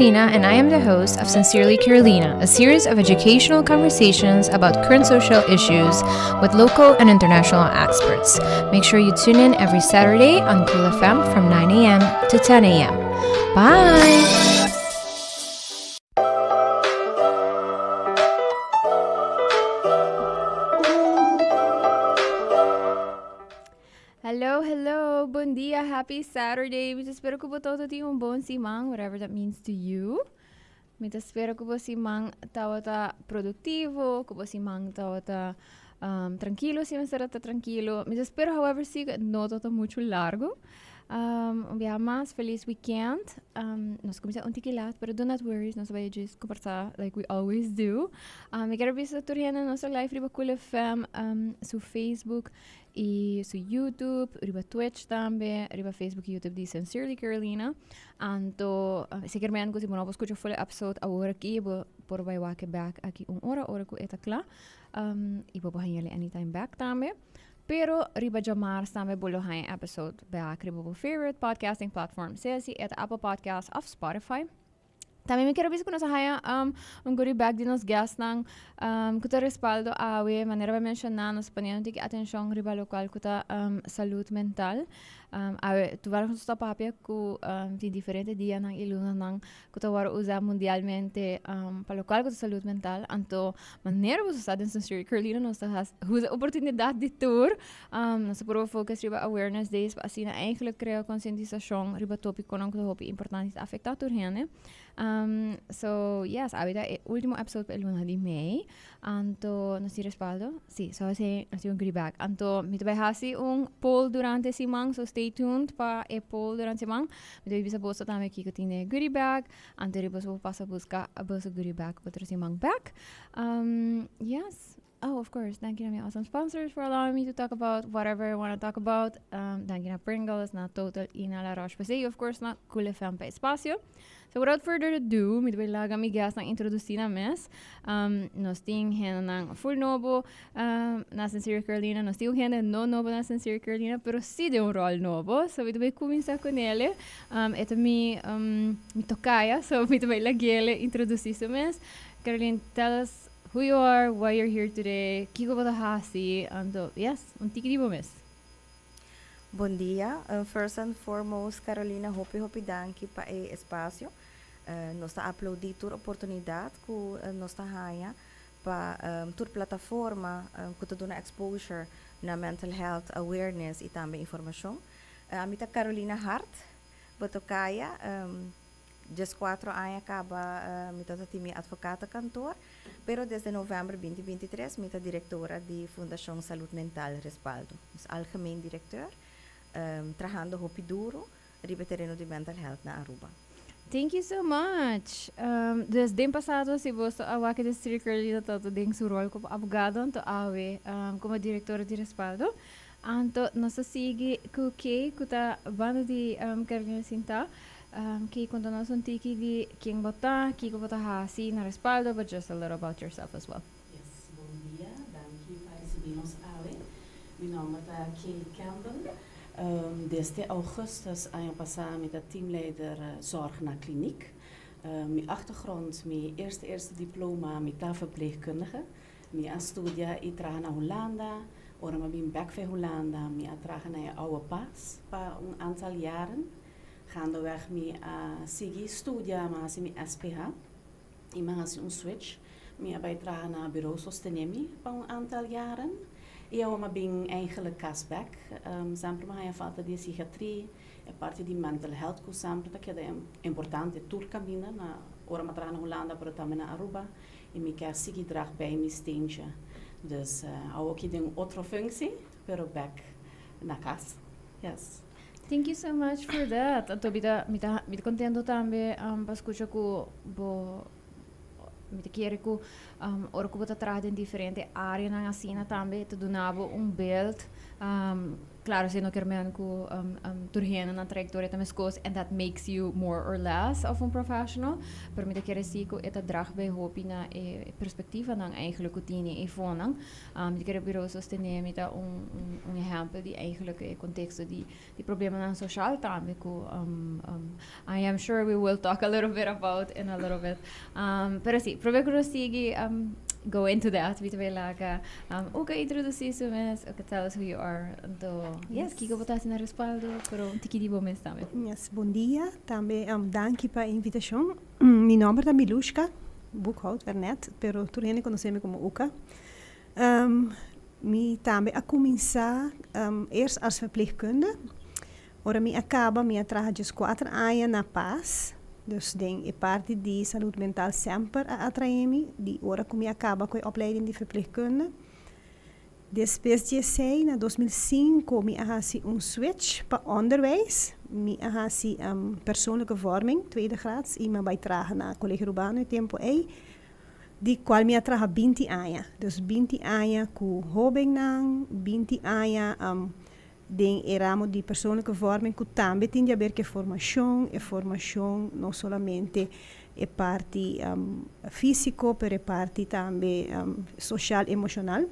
Carolina and I am the host of Sincerely Carolina, a series of educational conversations about current social issues with local and international experts. Make sure you tune in every Saturday on Cool FM from 9 a.m. to 10 a.m. Bye! Hello, hello, bon dia, happy Saturday. Mi ta spera ku bo todo tin un bon siman, whatever that means to you. Mi ta spera ku bo siman tabata produktivo, ku bo siman tabata um, trankilo, si mester ta trankilo. Mi ta spera, however, si no tabata muchu largo. Um, un biaha mas, feliz weekend. Um, nos kuminsá un tiki laat, pero do not worry, nos bai djis kombersá like we always do. Um, mi kier bisa tur hende nos ta live riba Cool FM, um, su Facebook y su YouTube, riba Twitch tambe, riba Facebook y YouTube di Sincerely Carolina. Anto, uh, si kier men ku si bo no por skucha full episode awor aki, bo por bai wak e back aki un ora, ora ku e ta kla. Um, y bo por haña anytime back tambe. Pero riba djamars tambe bo lo haña episode bek riba bo favorite podcasting platform, sea si e ta Apple Podcast of Spotify. Tambe mi quiero bisa ku nos a haña um, un goodie bag di nos guestnan um, ku ta respaldo awe, manera bo menshoná, nos poniendo un tiki atenshon riba lokual ku ta um, salud mental. Um, awe, toevallig nos ta papia ku um, tin diferente dianan i lunanan ku ta wòrdu usá mundialmente um, pa lokual ku ta salud mental. Anto, manera boso sa den Sincerely Carolina, nos ta has, usa oportunidat di tur. Um, nos ta purba focus riba awareness days pa asina eigenlijk krea konsientisashon riba topikonan ku ta hopi importante i ta afektá tur hende. Um, so, yes, awe ta e último episode pa e luna di mei. Anto, nos tin respaldo? Sí, so hasi, nos tin un goodie bag. Anto, mi ta bai hasi un poll durante siman, so stay tuned pa e poll durante siman. Mi ta bai bisa boso tambe kiko tin den e goodie bag. Anto ri boso por pasa buska boso goodie bag otro siman bek. Um, yes. Oh, of course, danki na mi awesome sponsors for allowing me to talk about whatever I want to talk about. Um, danki na Pringles, na Total y na La Roche-Posay y of course na Cool FM pa espacio. So without further ado, mi ta bai laga mi guestnan introduci nan mes. Um, nos tin hendenan full nobo um, na Sincere Carolina. Nos tin un hende no nobo na Sincere Carolina, pero sí den un rol nobo. So mi ta bai cuminsa con ele. Um, e ta mi, um, mi tocaya, so mi ta bai lag'ele introduci su mes. Caroline, tell us who you are, why you're here today, kiko bo ta hasi, anto, yes, un tiki di bo mes. Bon dia. First and foremost, Carolina, hopi hopi danki pa e espacio. Nos ta aplaudi tur oportunidad cu nos ta haya pa tur plataforma cu ta duna exposure na mental health awareness y tambe informacion. Ami ta Carolina Hart, bo tocaya. Dieskuatro aña kaba mi tabata tin mi advocatenkantoor, pero desde november binti 23 mi ta direktora di Fundashon Salud Mental Respaldo. Dus algemeen directeur, trahando hopi duro riba e tereno di mental health na Aruba. Thank you so much. Dus den pasado si boso a wak e district Carolina tabata den su rol como abogado anto awe como directora di Respaldo. Anto nos ta sigui cu Kay cu ta banda di Carolina sinta. Kay conta nos un tiki di ken bo ta, kico bo ta haci na Respaldo but just a little about yourself as well. Yes, bon dia. Danki pa ricibi nos awe. Mi nomber ta Kay Campbell. Desde augustus aña pasa mi ta teamleider zorg na kliniek. Mi achtergrond, mi eerste eerste diploma, mi ta verpleegkundige. Mi a studia y traha na Hulanda. Ora mi a bin bek fe Hulanda, mi a traha na e Oude Pas pa un aantal jaren. Gaandeweg mi a sigui studia, mi a hasi mi SPH y mi a hasi un switch. Mi a bai traha na Bureau Sostenemi pa un aantal jaren. Y awor mi a bin eigenlijk kas bek. Semper mi a haña falta di e psichiatrie, e parti di mental health ku semper ta keda importante tur kaminda na ora mi a traha na Hulanda pero tambe na Aruba. Y mi kier sigui drag bij mi steentje. Dus awor aki den otro functie, pero bek na kas. Yes. Thank you so much for that. Anto mi ta mi ta mi ta contento tambe um, pa scucha cu bo mi ta kere cu um, ora cu bo ta traha den diferente areanan asina tambe ta duna bo un beeld um, Claro, esey no kier men cu tur hende nan trayectoria ta mescos and that makes you more or less of un professional, pero mi ta kere si cu e ta drag bij hopi na e perspectivanan eigenlijk cu tini eifonan. Mi ta kere Bureau Sostene mi ta un ehempel di eigenlijk e contexto di problemanan social tambe cu I am sure we will talk a little bit about in a little bit. Pero si, prome cu nos sigui go into that, mi ta bay laga Uka introduci su mes. Uka, tell us who you are. Anto, yes, kico bo ta haci na Respaldo, pero un tiki di bo mes tambe. Yes, bon dia. Tambe danki pa e invitacion. Mi nomber ta Milushka Boekhout Wernet, pero tur hende conoce mi como Uka. Mi tambe a cuminsa eerst als verpleegkunde. Ora mi a caba mi a traha 14 aña na Paz, dus den e parti di salud mental semper a atrae mi, di ora cu mi a caba cu e opleiding di verpleegkunde. Despues di esey, na 2005 mi a haci un switch pa onderwijs. Mi a haci persoonlijke vorming, tweede graads, y mi a bay traha na Colegio Arubano e tempo ey, di cual mi a traha 20 aña. Dus 20 aña cu hobennan, 20 aña den e ramo di persoonlijke vorming, cu tambe tin di haber cu formacion, e formacion no solamente e parti fisico, pero e parti tambe social, emocional.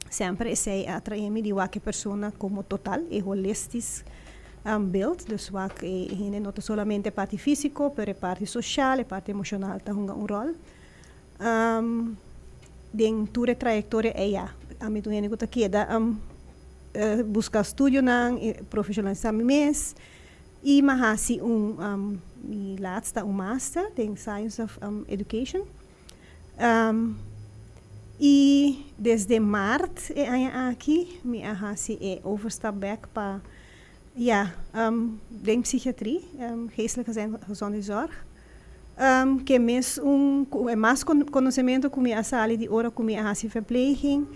Semper esey a atrae mi di wak e persona como total, e holistisch beeld. Dus wak e hende no ta solamente e parti fisico, pero e parti social, e parti emocional ta hunga un rol. Den tur e trayectoria ey ya, ami ta un hende cu ta keda busca studionan, profesionalisa mi mes y mi a haci mi laatste un master den Science of Education. Y desde maart e aña aki mi a haci e overstap bek pa, ja, den psychiatrie, geestelijke gezondheidszorg. Ke mes un e mas conocemento cu mi a sali di ora cu mi a haci verpleging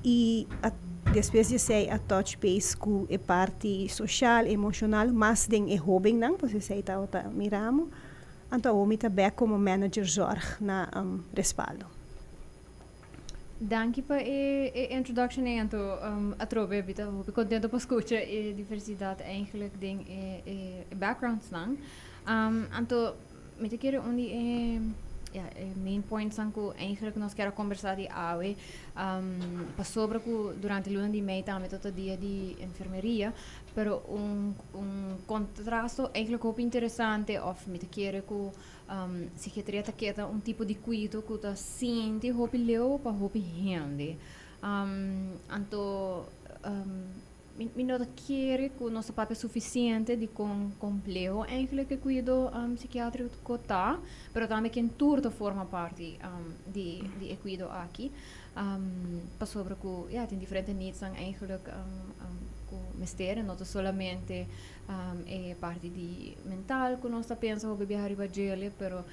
y despues di esey a touch base cu e parti social, emocional, mas den e hobennan, pues esey tabata mi ramo. Anto awo mi ta bek como manager zorg na Respaldo. Danki pa e introduction ey, anto atrobe mi ta hopi contento pa scucha e diversidad eigenlijk den e backgrounds nan. Anto mi ta kere un di e, ja, e main points nan cu eigenlijk nos kier a conversa di awe, pasobra cu durante luna di mei tambe ta ta dia di enfermeria, pero un contrasto eigenlijk hopi interesante of mi ta kere cu psikiatria ta keda un tipo di cuido cu ta sinti hopi leu pa hopi hende. Anto mi no ta kere cu nos ta papia suficiente di con compleho eigenlijk e cuido psikiatrico ta, pero tambe ken tur ta forma parti di e cuido aki. Pasobra cu, ja, tin diferente needsnan eigenlijk cu mester, no ta solamente e parti di mental cu nos ta pensa hopi biaha riba djele, pero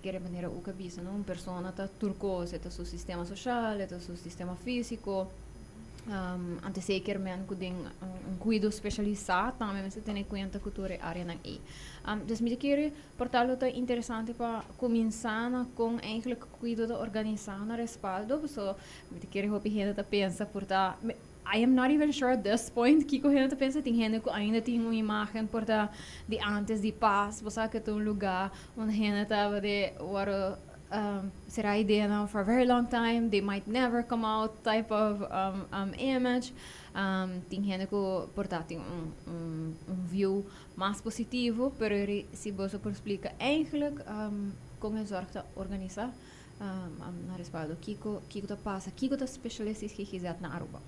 kere manera Uka bisa, no? Un persona ta tur cos, e ta su sistema social, e ta su sistema fisico. Anto zeker men cu den un cuido specialisa tambe mester tene cuenta cu tur e areanan ey. Dus mi ta kere por tal lo ta interesante pa cuminsa na con eigenlijk cuido ta organisa na Respaldo, paso mi ta kere hopi hende ta pensa por ta, I am not even sure at this point kiko hende ta pensa. Tin hende cu ainda tin un imagen por ta di antes di Paz, bo sa cu ta un lugar unda hende tabata de worde cera ideanan for a very long time, they might never come out type of image. Tin hende cu por ta tin un view mas positivo, pero si boso por splica eigenlijk con e zorg ta organisa na Respaldo, kico ta pasa, kico ta specialistisch GGZ na Aruba?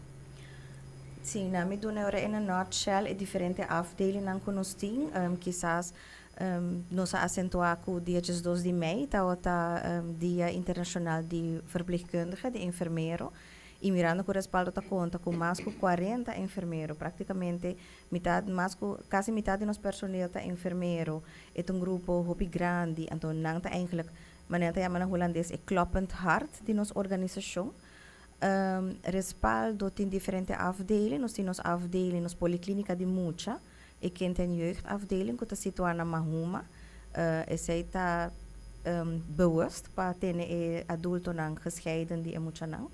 Sí, na mi duna ora in a nutshell e diferente afdelingnan cu nos tin. Kisas nos a acentua cu dia 12 di mei tabata Dia Internacional di Verpleegkundige, di enfermero, y mirando cu Respaldo ta conta cu mas cu 40 enfermero, practicamente mitad, mas cu casi mitad di nos personeel ta enfermero, e ta un grupo hopi grandi, anto nan ta eigenlijk, manera ta yama na Hulandes, e kloppend hart di nos organisacion. Respaldo tin diferente afdeling. Nos tin nos afdeling, nos policlinica di mucha, e kind- en jeugdafdeling cu ta situa na Mahuma. Esey ta bewust pa tene e adultonan gescheiden di e muchanan.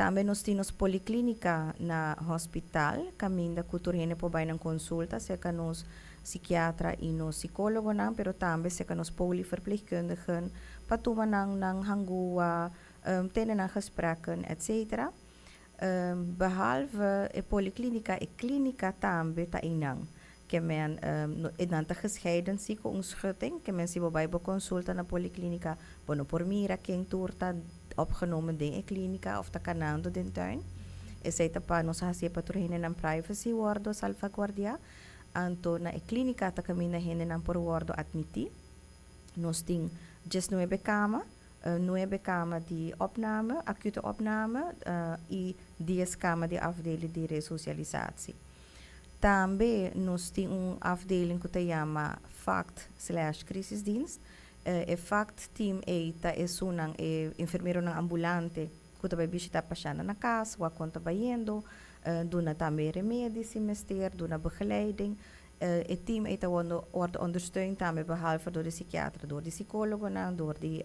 Tambe nos tin nos poliklinika na hospital, kaminda ku tur hende por bai nan konsulta, serka nos psikiatra i nos sikólogonan, pero tambe serka nos poliverpleegkundigen pa tuma nan nan hangua, tene nan gesprekken, etc. Behalve e poliklinika, e klinika tambe ta einan. Ke men, e nan ta gescheiden si ku un schutting, ke men si bo bai bo konsulta na poliklinika, bo no por mira ken tur ta opgenomen den e klinika of ta kanando den tuin. Esei ta pa nos hasié pa tur hendenan privacy wòrdu salvaguardiá. Anto na e klinika ta kaminda hendenan por wòrdu atmití. Nos tin 19 kama, 9 kama di opname, acute opname, i 10 kama di afdeling di resosialisatie. Tambe nos tin un afdeling ku ta yama FACT/crisisdienst. E FACT team ei ta esunnan e enfermeronan ambulante ku ta bai bishitá pashèntnan na kas, wak kon ta bayendo, duna tambe remedi si mester, duna begeleiding. E team ei ta wòrdu wòrdu ondersteund tambe behalve dor di sikiatra, dor di sikólogonan, dor di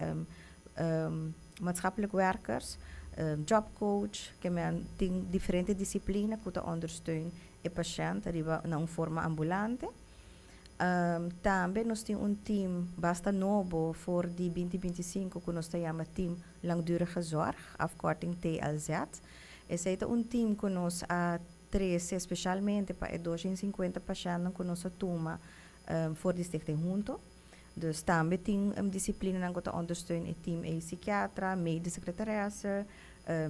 maatschappelijk werkers, jobcoach, ke men tin diferente disiplina ku ta ondersteun e pashènt riba na un forma ambulante. Tambe nos tin un team basta nobo for di 2025 ku nos ta yama Team Langdurige Zorg, afkorting TLZ. Esei ta un team ku nos a trese spesialmente pa e 250 pashèntnan ku nos a tuma for di Stichting Hunto. Dus tambe tin disiplinanan ku ta ondersteun e team ei, sikiatra, medisch secretaresse,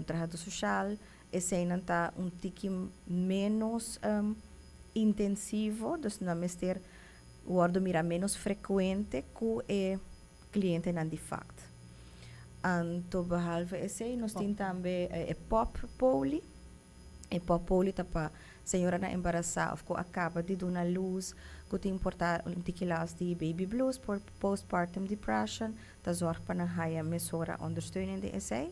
trahadó sosial. Eseinan ta un tiki ménos intensivo, dus nan mester wòrdu mirá ménos frekuente ku e klientenan di FACT. Anto behalve esei nos tin tambe e pop poli. E pop poli ta pa señoranan embarasá òf ku a kaba di duna lus, ku tin por ta un tiki las di baby blues, postpartum depression, ta zòrg pa nan haya mesora ondersteuning den esei.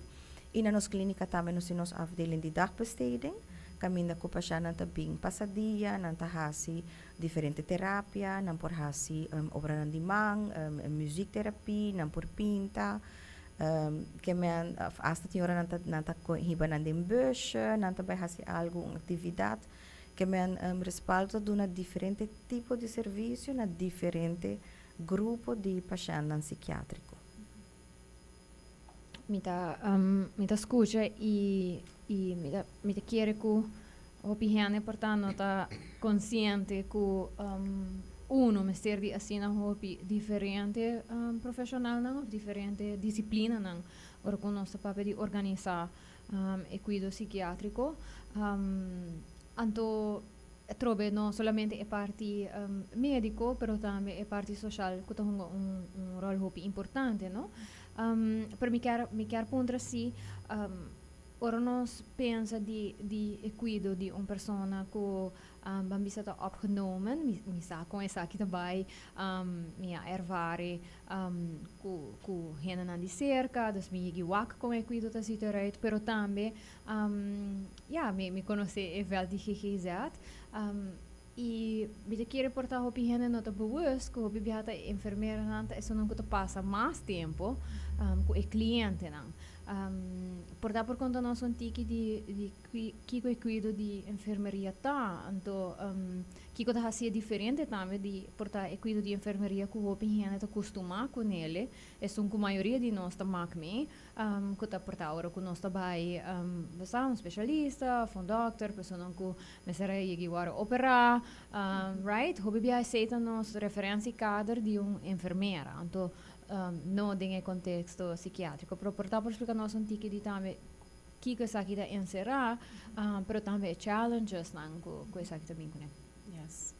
I na nos klínika tambe nos tin nos afdeling di dagbesteding, kaminda ku pashèntnan ta bin pasa dia, nan ta hasi diferente terapia, nan por hasi obranan di man, muziektherapie, nan por pinta, ke men òf asta tin ora nan ta nan ta hiba nan den busje, nan ta bai hasi algu, un aktividat. Ke men Respaldo ta duna diferente tipo di servisio na diferente grupo di pashèntnan sikiátriko. Mi ta mi ta skucha i i mi ta mi ta kere ku hopi hende por ta no ta konsiente ku uno mester di asina hopi diferente profeshonalnan òf diferente disiplinanan ora ku nos ta papia di organisá e kuido sikiátriko. Anto Atrobe no solamente e parti medico, pero tambe e parti social cu ta hunga un un rol hopi importante, no? Pero mi kier mi kier puntra si ora nos pensa di di e cuido di un persona cu ban bisa ta opgenomen, mi mi sa con esaki ta bay, mi a ervare cu cu hendenan di cerca, dus mi yegi wak con e cuido ta ziet eruit, pero tambe Ya, mi mi konosé e vèlt di GGZ. I mi ta kere por ta hopi hende no ta bewust ku hopi biaha ta e enfermeranan ta esunnan ku ta pasa mas tempu ku e klientenan. Por ta por konta nos un tiki di di kiko e kuido di enfermeria ta? Anto kiko ta hasié diferente tambe di por ta e kuido di enfermeria ku hopi hende ta kustumá kunele, esun ku mayoria di nos ta mak mee? Ku ta portá ora ku nos ta bai basa un spesialista òf un dòkter, personan ku mester a yega wòrdu operá, right? Hopi bia esei ta nos referensiekader di un enfermera, anto no den e konteksto sikiátriko. Pero por ta por splika nos un tiki di tambe kiko esaki ta enserá, pero tambe e challengesnan ku esaki ta bin kuné. Yes.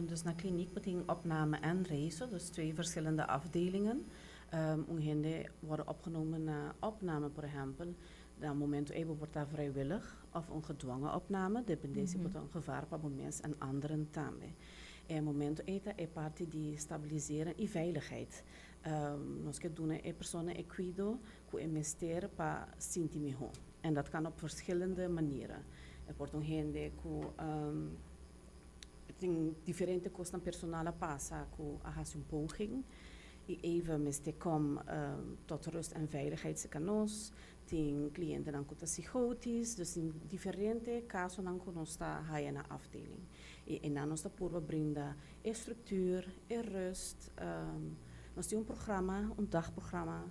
Dus na kliniek bo tin opname en reso, dus twee verschillende afdelingen. Un hende wòrdu opgenomen na opname, por ehèmpel, na momentu ei bo por ta vrijwillig òf un gedwongen opname, dependé si bo ta un gevaar pa bo mes en anderen tambe. E momentu ei ta e parti di stabiliseren i veiligheid. Nos ke duna e persona e kuido ku e mester pa sinti mihó. En dat kan op verschillende manieren. E por ta un hende ku tin diferente kosnan personal a pasa ku a hasi un poging. I even mester kom tot rust en veiligheid serka nos. Tin klientenan ku ta psigotisch, dus tin diferente kasonan ku nos ta haya na afdeling. I einan nos ta purba brinda e structuur, e rust. Nos tin un programa, un dagprogramma,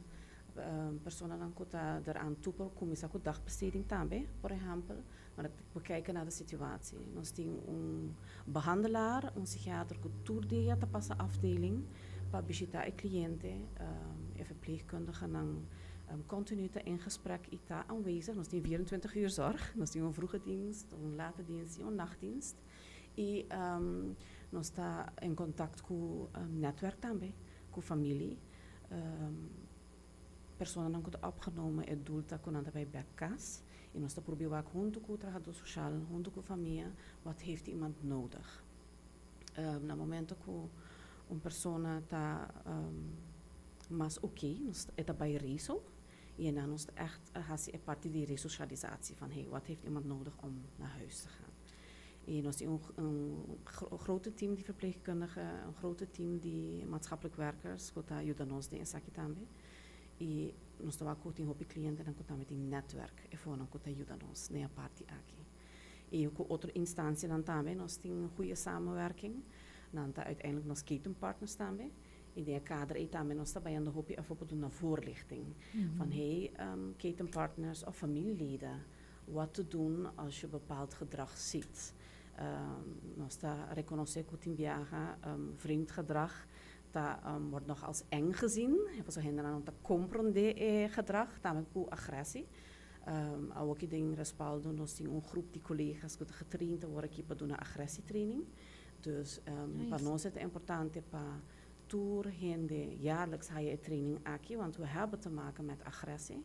personanan ku ta eraan toe por kuminsá ku dagbesteding tambe, por ehèmpel. Maar we kijken naar de situatie. Nos tin un behandelaar, un psikiater ku tur dia ta pasa afdeling pa bishitá e kliente. E verpleegkundigenan continu ta in gesprek i ta aanwezig. Nos tin 24 uur zorg. Nos tin un vroege dienst, un late dienst i un nachtdienst. I nos ta in contact ku netwerk tambe, ku familie. Personanan ku ta opgenomen e doel ta ku nan ta bai bek kas i nos ta purbi wak huntu ku trahadó soshal, huntu ku famia, wat heeft iemand nodig. Na momento ku un persona ta mas oké, nos e ta bai reso i einan nos ta ègt hasi e parti di resosialisatie van hey, wat heeft iemand nodig om naar huis te gaan. I nos tin un grote team di verpleegkundigen, un grote team di maatschappelijk werkers ku ta yuda nos den esaki tambe. I nos ta wak ku tin hopi klientenan ku tambe tin nètwèrk efonan ku ta yuda nos den e parti aki. I ku otro instansianan tambe nos tin goeie samenwerking. Nan ta uiteindelijk nos ketenpartners tambe. I den e kader ei tambe nos ta bayando hopi afó pa duna voorlichting van hey, ketenpartners òf familieleden, wat te doen als je bepaald gedrag ziet. Nos ta rekonosé ku tin biaha vreemd gedrag ta wordt nog als eng gezien. Pasobra hendenan no ta komprondé e gedrag, tambe ku agressie. Awoki den Respaldo nos tin un groep di kolegas ku ta getraind awor aki pa duna agressietraining. Dus pa nos e ta importante pa tur hende jaarlijks haya e training aki, want we hebben te maken met agressie.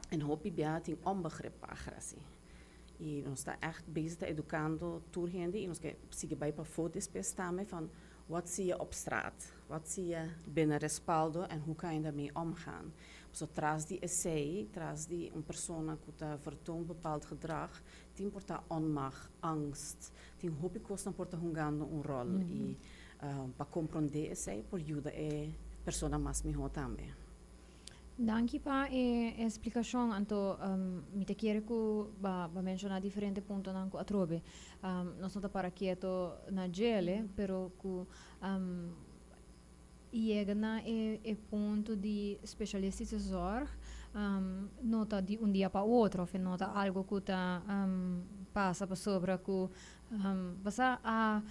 En hopi bia tin onbegrip pa agressie. I nos ta ègt bezig ta edukando tur hende i nos ke sigui bai pafó despues tambe van wat zie je op straat, wat zie je binnen Respaldo en hoe kan je daarmee omgaan. Pasobra tras di esei, tras di un persona ku ta vertoon bepaald gedrag, tin por ta onmacht, angst, tin hopi kosnan por ta hungando un ròl i pa komprondé esei por yuda e persona mas mihó tambe. Danki pa e splikashon. Anto mi ta kere ku bo a menshoná diferente puntonan ku atrobe nos no ta para keto na djele, pero ku yega na e punto di specialistische zorg no ta di un dia pa otro of e no ta algo ku ta pasa pasobra ku Basa a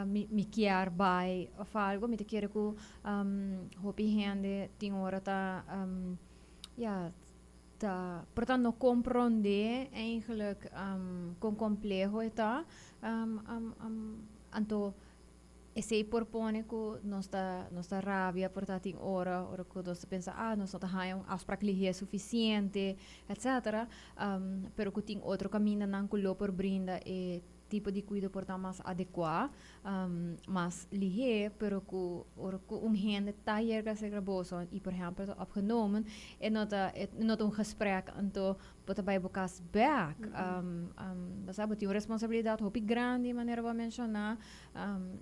mi mi kier bai of algo, mi ta kere ku hopi hende tin ora ta ya ta por ta no komprondé eigenlijk kon kompleho e ta. Anto esei por pone ku nos ta nos ta rabia por ta tin ora, ora ku nos ta pensa ah nos no ta haña un afsprak lihé sufisiente etcetera. Pero ku tin otro kamindanan ku lo por brinda e tipo di kuido por ta mas adekuá, mas lihé, pero ku ora ku un hende ta yega serka boso i por ehèmpel ta opgenomen, e no ta e no ta un gesprek anto bo ta bai bo kas bèk. Bo sa bo tin un responsabilidat hopi grandi manera bo a menshoná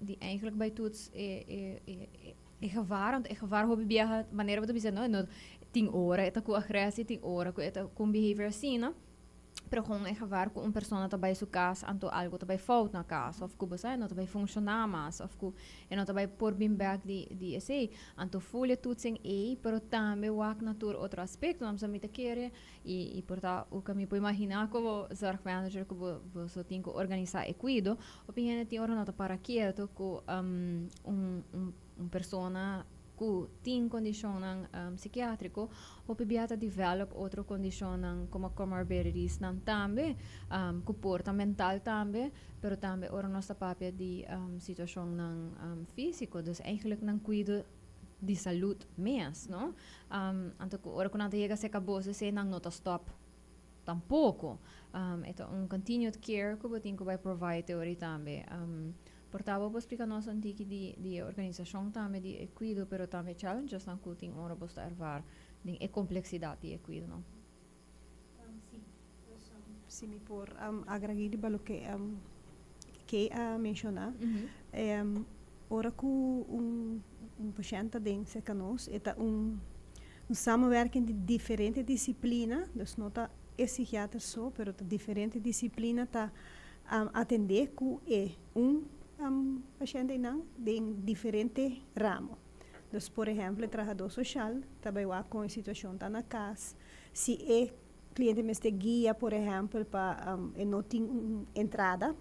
di eigenlijk bai toets e e e e gevaar, want e gevaar hopi biaha manera bo ta bisa no, no tin ora e ta ku agresie, tin ora ku e ta ku un behavior asina, pero gewoon e gevaar ku un persona ta bai su kas anto algo ta bai fout na kas of ku bo sa e no ta bai funshoná mas of ku e no ta bai por bin bek di di esei. Anto ful e toetsing ei, pero tambe wak na tur otro aspektonan, pasobra mi ta kere I por ta u ka mi por imaginá komo zorgmanager ku bo boso tin ku organisá e kuido, hopi hende tin ora no ta para kieto ku un un un persona ku tin kondishonnan sikiátriko, hopi bia ta develop otro kondishonnan komo comorbidities-nan tambe, ku por ta mental tambe, pero tambe ora nos ta papia di situashonnan físiko. Dus eigenlijk nan kuido di salud mes, no? Anto ku ora ku nan ta yega serka bos esei nan no ta stop tampoko. E ta un continued care ku bo tin ku bai provide te ora tambe. Por ta bo por splika nos un tiki di di e organisashon tambe di e kuido pero tambe e challenges nan ku tin ora bos ta ervaar den e kompleksidat di e kuido, no? Si, si mi por agrega riba loke Kay a menshoná. Ora ku un pashènt ta den serka nos, e ta un samenwerking di diferente disiplina, dus no ta e psikiater so, pero ta diferente disiplina ta atendé ku e un pashènt einan den diferente ramo. Dus por ehèmpel e trahadó soshal ta bai wak kon e situashon ta na kas, si e kliente mester guia por ehèmpel pa e no tin un entrada,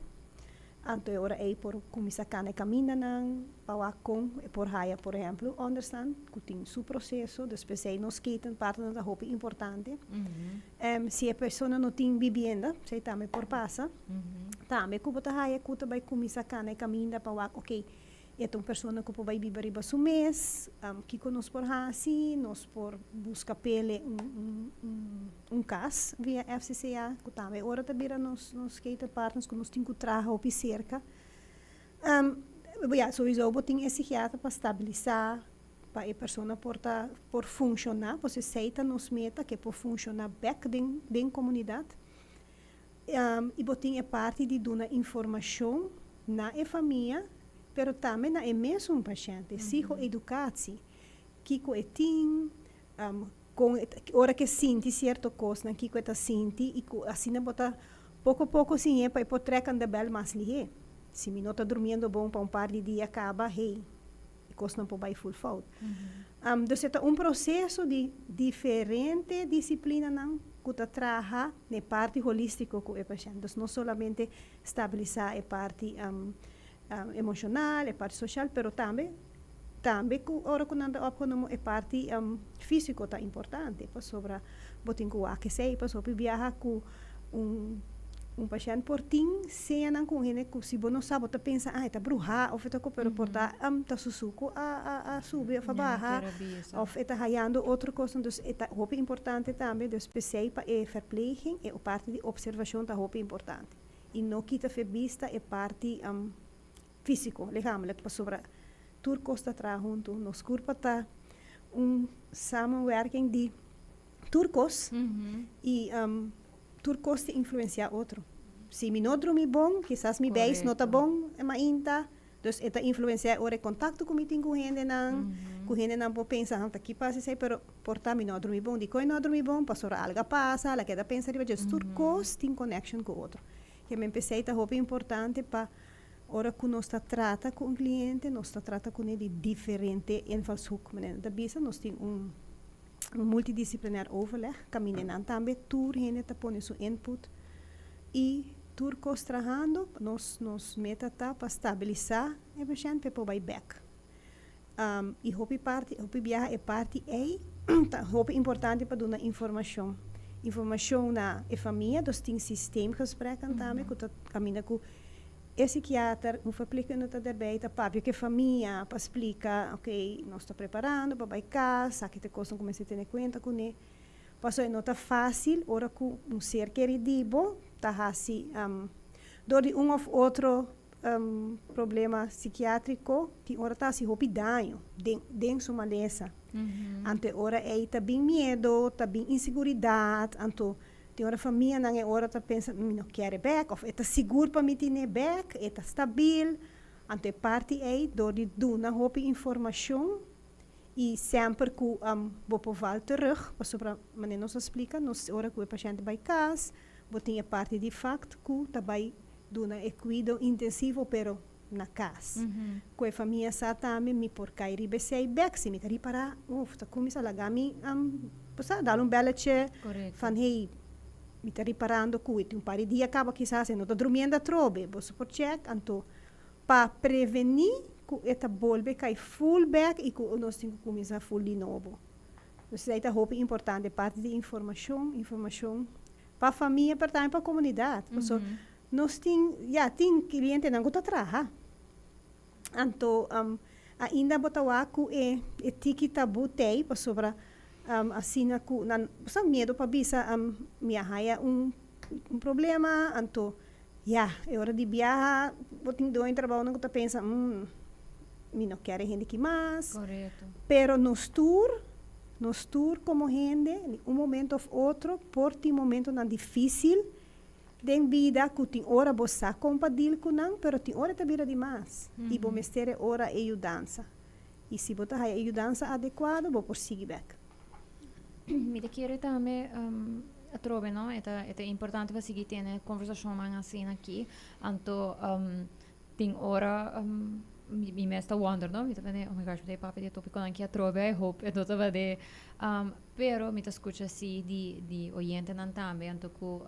anto e ora ei por kuminsá kana e kamindanan pa wak kon e por haya por ehèmpel un onderstand ku tin su proseso, dus p'esei nos ketenpartner ta hopi importante. Si e persona no tin bibienda, esei tambe por pasa. Tambe ku bo ta haya ku ta bai kuminsá kana e kaminda pa wak okey e ta un persona ku por bai biba riba su mes, kiko nos por hasi, nos por buska p'ele un kas via FCCA, ku tambe ora ta bira nos ketenpartners ku nos tin ku traha hopi serka. Ya, sowiso bo tin e sigiatra pa stabilisá, pa e persona por ta por funshoná, pasobra esei ta nos meta, ku e por funshoná bèk den komunidat. I bo tin e parti di duna informashon na e famia, pero tambe na e mesun pashènt, e psigo-educatie, kiko e tin, kon e ora ku e sinti sierto kosnan, kiko e ta sinti i ku asina bo ta poko poko siñ'é pa e por trèk aan de bèl mas lihé. Si mi no ta durmiendo bon pa un par di dia kaba, hey, e kosnan por bai ful fout. Dus e ta un proseso di diferente disiplinanan ku ta traha na e parti holístiko ku e pashènt. Dus no solamente stabilisá e parti emoshonal, e parti soshal, pero tambe tambe ku ora ku nan ta opgenomen e parti físiko ta importante pasobra bo tin ku wak esei pasobra hopi biaha ku un pashènt por tin señanan ku un hende ku si bo no sa bo ta pensa ah e ta bruhá òf e ta ku pero por ta ta su suku a subi òf a baha òf e ta hayando otro kosnan dus e ta hopi importante tambe dus p'esei pa e verpleging e parti di opservashon ta hopi importante i no kita fe bista e parti físiko lichamelijk pasobra tur kos ta traha huntu nos kurpa ta un samenwerking di tur kos i tur kos ta influensiá otro. Si mi no drumi bon, kisas mi beis no ta bon mainta, dus e ta influensiá ora e kontakto ku mi tin ku hendenan, ku hendenan por pensa, ta ki pasa esei, pero por ta mi no a drumi bon. Dikon e no a drumi bon? Pasobra algu a pasa, el a keda pensa riba dje. Dus tur kos tin connection ku otro. Ke men p'esei ta hopi importante pa ora ku nos ta trata ku un kliente, nos ta trata kuné di diferente invalshoek. Manera nan ta bisa, nos tin un un multidisciplinair overleg kaminda nan tambe tur hende ta pone su input i tur kos trahando nos nos meta ta pa stabilisá e pashènt pa e por bai bèk. I hopi parti hopi biaha e parti ei ta hopi importante pa duna informashon informashon na e famia dus tin systeemgesprekken tambe ku ta kaminda ku E sikiater, un verpleegkundige ta derbij ta papia ku e famia pa splika, ok, nos ta preparando pa bai kas, aki ta e kosnan ku mester tene kuenta kuné. Pasobra e no ta fásil ora ku un ser keri di bo ta hasi dor di un òf otro problema sikiátriko tin ora ta hasi hopi daño den den su malesa. Anto e ora ei ta bin miedo, ta bin inseguridat, anto Tin ora famianan e ora ta pensa mi no kier e bek of e ta sigur pa mi tine bek, e ta stabil. Anto e parti ei dor di duna hopi informashon i semper ku bo por val terug pasobra manera nos a splika nos ora ku e pashènt bai kas bo tin e parti di fakt ku ta bai duna e kuido intensivo pero na kas. Ku e famia sa tambe mi por kai riba esei bek si mi ta ripará uf ta kuminsá laga mi bo sa dal un belletje van hey mi ta riparando ku e tin un par di dia kaba kisas e no ta drumiendo atrobe boso por chèk anto pa prevení ku e ta bolbe kai ful bek i ku nos tin ku kuminsá ful di nobo. Dus esei ta hopi importante parti di informashon informashon pa famia pero tambe pa komunidat paso Nos tin, ya, tin clientenan cu ta traha. Anto, ainda bo ta wak cu e e tiki tabu tey pasobra asina cu nan sa miedo pa bisa mi a haya un un problema, anto ya, e ora di biaha bo tin doño trabounan cu ta pensa mi no kier e hende aki mas. Pero nos tur, nos tur como hende, di un momento of otro por tin momentonan dificil. Den bida ku tin ora bo sa kon pa deal ku nan, pero tin ora ta bira dimas. I bo mester e ora e yudansa. I si bo ta haya e yudansa adekuado, bo por sigui bek. Mi ta kere tambe atrobe, no, e ta importante pa sigui tene conversacionnan asina aki. Anto tin ora mi mes ta wonder, no, mi ta pensa: "Oh my gosh, mi ta papia di e topiconan aki atrobe, I hope e no ta de." Pero mi ta scucha si di oyentenan tambe, anto ku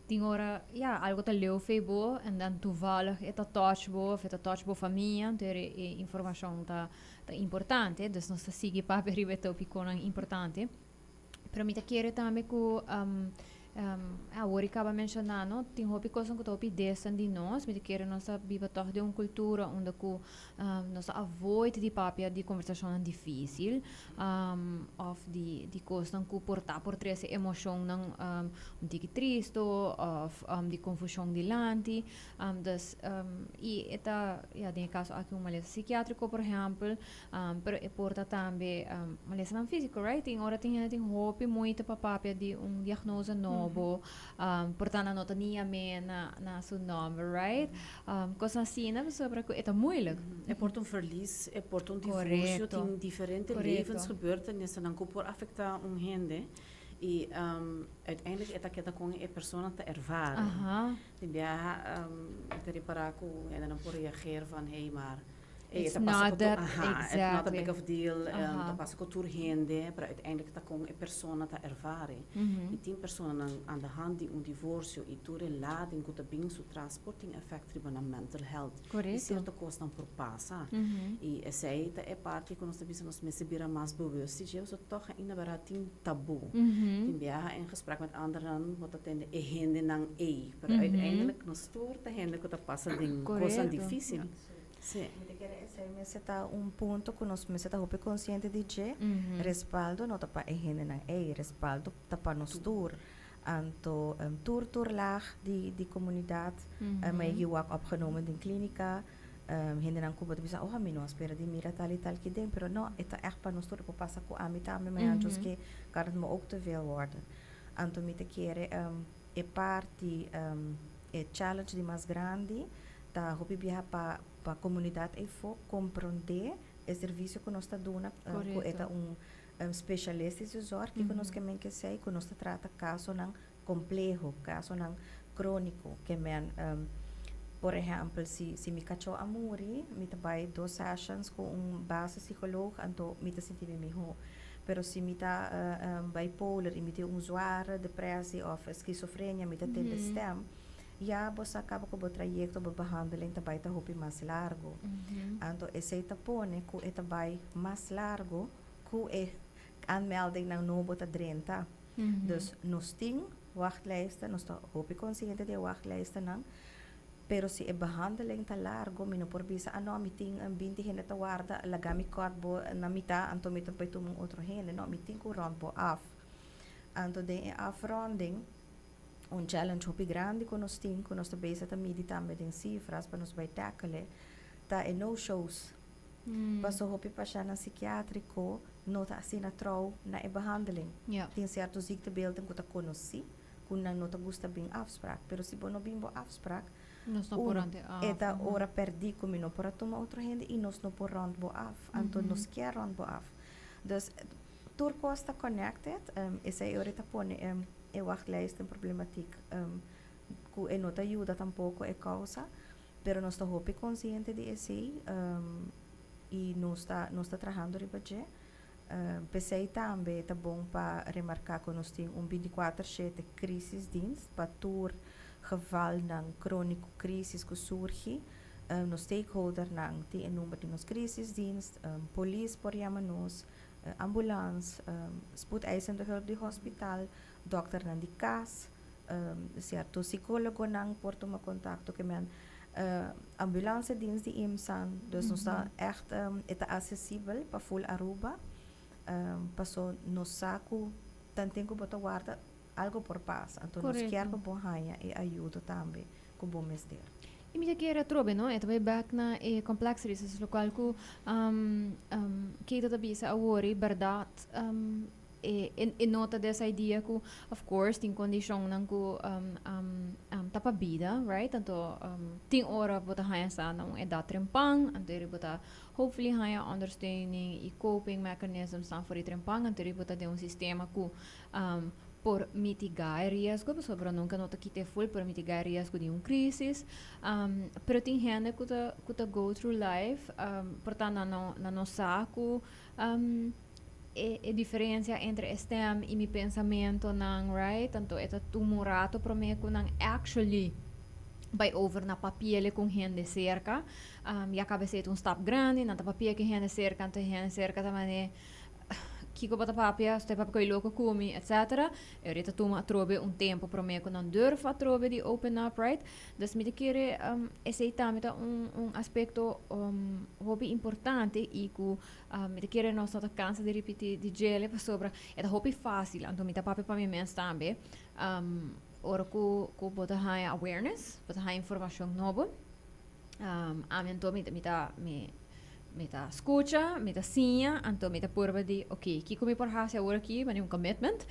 tin ora, ja, algo ta leu fei bo en dan toevallig e ta touch bo of e ta touch bo famia, anto e informacion ta importante, dus nos ta sigui papia riba e topiconan importante. Pero mi ta kere tambe ku awor a menciona, no, tin hopi cos ku ta hopi distant di nos. Mi ta kere nos ta biba toch den un cultura unda ku nos ta avoid di papia di conversacionnan dificil of di cosnan ku por ta por trece emocionnan un tiki tristo of di confusion dilanti. Dus i e ta, ja, den e caso aki un malesa psikiatrico, por ehempel, pero e por ta tambe malesanan fisico, right? Tin ora tin hende tin hopi moeite pa papia di un diagnose nobo, por ta nan no ta ni yam'é na su nomber, right? Cos asina, pasobra ku e ta moeilijk. E por ta un verlies, e por ta un divorcio, tin diferente levensgebeurtenissen ku por afecta un hende i uiteindelijk e ta keda kon e persona ta ervaren. Tin biaha ta repara ku hende nan por reageer van: "Hey, maar it's not that." It's not a big of deal, ta pasa ku tur hende, pero uiteindelijk ta kon e persona ta ervaren. I tin personanan aan de hand di un divorcio i tur e lading ku ta bin su tras por tin effect riba nan mental health. I cierto cosnan por pasa. I esei ta e parti ku nos ta bisa nos mester bira mas bewust di dje, so toch ainda bera tin taboe. Tin biaha in gesprek met anderen bo ta tende e hendenan ei, pero uiteindelijk nos tur ta hende ku ta pasa den cosnan difícil. Sí. Mi ta kere esei mester ta un punto ku nos mester ta hopi consciente di dje. Respaldo no ta pa e hendenan ei, respaldo ta pa nos tur. Anto tur laag di comunidad, mi a wak opgenomen den clínica, hendenan ku bo ta bisa: "Oh, mi no a spera di mira tal i tal ki den," pero no, e ta echt pa nos tur, por pasa ku ami tambe mañana, just ke kan het me ook te veel worden. Anto mi ta kere e parti, e challenge di mas grandi ta hopi biaha pa comunidad eifo comprende e servicio ku nos ta duna, ku e ta un specialistische zorg, kiko nos ke men ke sei? Ku nos ta trata casonan compleho, casonan crónico, ke men, por ehempel, si mi cacho a muri, mi ta bai dos sessions ku un base psicoloog, anto mi ta sinti mi miho. Pero si mi ta bipolar i mi tin un zware depressie of schizofrenia, mi ta tende stem, ja, bo sa caba ku bo trayecto, bo behandeling ta bai ta hopi mas largo. Anto esei ta pone ku e ta bai mas largo ku e aanmeldingnan nobo ta drenta. Dus nos tin wachtlijsten, nos ta hopi consciente di e wachtlijstennan, pero si e behandeling ta largo, mi no por bisa: "Ah no, mi tin 20 hende ta warda, laga mi kort bo na mitad, anto mi ta bai tuma un otro hende." No, mi tin ku rond bo af. Anto den e afronding, un challenge hopi grandi ku nos tin, ku nos ta bezig ta midi tambe den cifras pa nos bai tackle, ta e no-shows. Paso hopi pashèntnan psikiatriko no ta asina trouw na e behandeling. Tin cierto ziektebeelden ku ta konosí, ku nan no ta gusta bin afspraak. Pero si bo no bin bo afspraak, nos no por uno, rond af. E ta ora perdí ku mi no por a tuma otro hende i nos no por rond bo af. Anto nos kier rond bo af. Dus tur kos ta connected. Esei ora ta pone e wachtlijsten problematiek ku e no ta yuda tampoko e causa, pero nos ta hopi consciente di esei i nos ta trahando riba dje. P'esei tambe ta bon pa remarká ku nos tin un 24/7 crisisdienst pa tur gevalnan króniko crisis ku surgi. Nos stakeholdernan tin e number di nos crisisdienst, polis por yama nos, ambulance, spoedeisende hulp di hospital, dokternan di kas, cierto psicólogonan por tuma contacto ku men, ambulance dienst di IMSAN. Dus nos ta echt, e ta accesibel pa full Aruba, paso nos sa ku tanten ku bo ta warda, algo por pasa. Anto nos kier pa bo haña e ayudo tambe ku bo mester. I mi ta kere atrobe, no? E ta bai back na e complexities, dus lokual ku Keita ta bisa awor, bèrdat. E no ta des idea ku, of course, tin kondishonnan ku ta pa bida, right? Anto tin ora bo ta haña sa na un edat trempan, anto eri bo ta hopefully haña ondersteuning i coping mechanisms nan for di trempan, anto eri bo ta den un sistema ku por mitigá e riesgo, pasobra nunka no ta kita e full, por mitigá e riesgo di un crisis. Pero tin hende ku ta go through life, por ta nan no sa ku e diferensia entre e stem i mi pensamentonan, right? Anto e ta tuma un rato promé ku nan actually bai over na papia ku hende serka. Ya kaba esei un stap grandi, nan ta papia ku hende serka, anto hende serka ta manera kiko bo ta papia, bo ta papia kos loko ku mi, etc. E ora ta tuma atrobe un tempu promé ku nan durf atrobe di open up, right? Dus mi ta kere esei tambe ta un aspekto hopi importante i ku mi ta kere nos no ta kansa di ripití di djele pasobra e ta hopi fásil, anto mi ta papia pa mi mes tambe. Ora ku bo ta haña awareness, bo ta haña informashon nobo. Ami anto mi ta skucha, mi ta siña, anto mi ta purba di, ok, kiko mi por hasi awor aki, manera un commitment,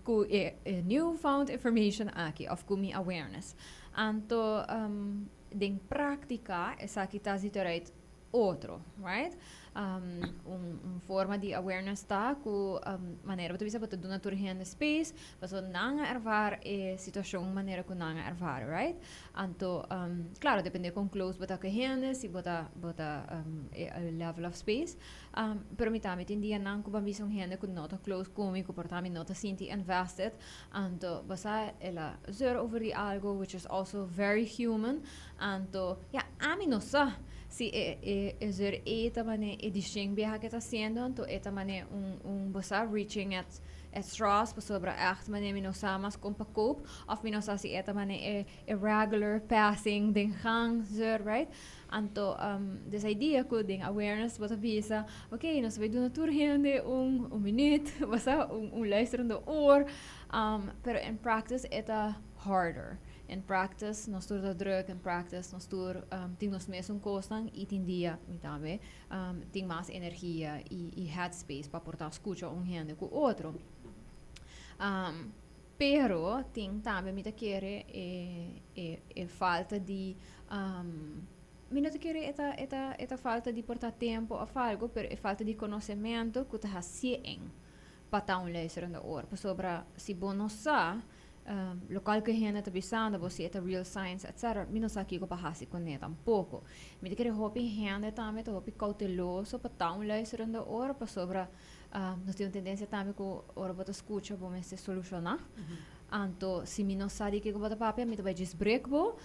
ku e newfound information aki, of ku mi awareness. Anto, den práktika, esaki ta ziet eruit otro, right? Un forma di awareness ta ku manera bo ta bisa bo ta duna tur hende space, paso nan a ervaar e situashon manera ku nan a ervaar, right? Anto, claro, depende kon close bo ta ku hende, si bo ta e level of space. Pero mi tambe tin dianan ku bo a bisa un hende ku no ta close ku mi, ku por ta mi no ta sinti invested. Anto, bo sa el a zeur over di algo, which is also very human. Anto, ja, ami no sa si e zeur e ta mane e di shen biaha ku e ta hasiendo, anto e ta mane un bo sa reaching at straws pasobra echt mane mi no sa mas kon pa cope, of mi no sa si e ta mane e regular passing den gang zeur, right? Anto, des idea ku den awareness bo ta bisa, ok, nos ta bai duna tur hende un minuut, bo sa, un luisterende oor, pero in practice e ta harder. In practice, nos tur ta druk, in practice, nos tur tin nos mesun kosnan i tin dia, mi tambe, tin mas energia i headspace pa por ta skucha un hende ku otro. Pero tin tambe mi ta kere e falta di mi no ta kere e ta falta di por ta tempu of algo, pero e falta di konosementu ku ta hasié eng pa ta un luisterende oor. Pasobra si bo no sa lokual ku e hende ta bisando bo, si e ta real science, etc., mi no sa kiko pa hasi kuné tampoko. Mi ta kere hopi hende tambe ta hopi kouteloso pa ta un luisterende oor, pasobra nos tin un tendensia tambe ku ora bo ta skucha bo mester solushoná. Anto si mi no sa di kiko bo ta papia, mi ta bai djis break bo,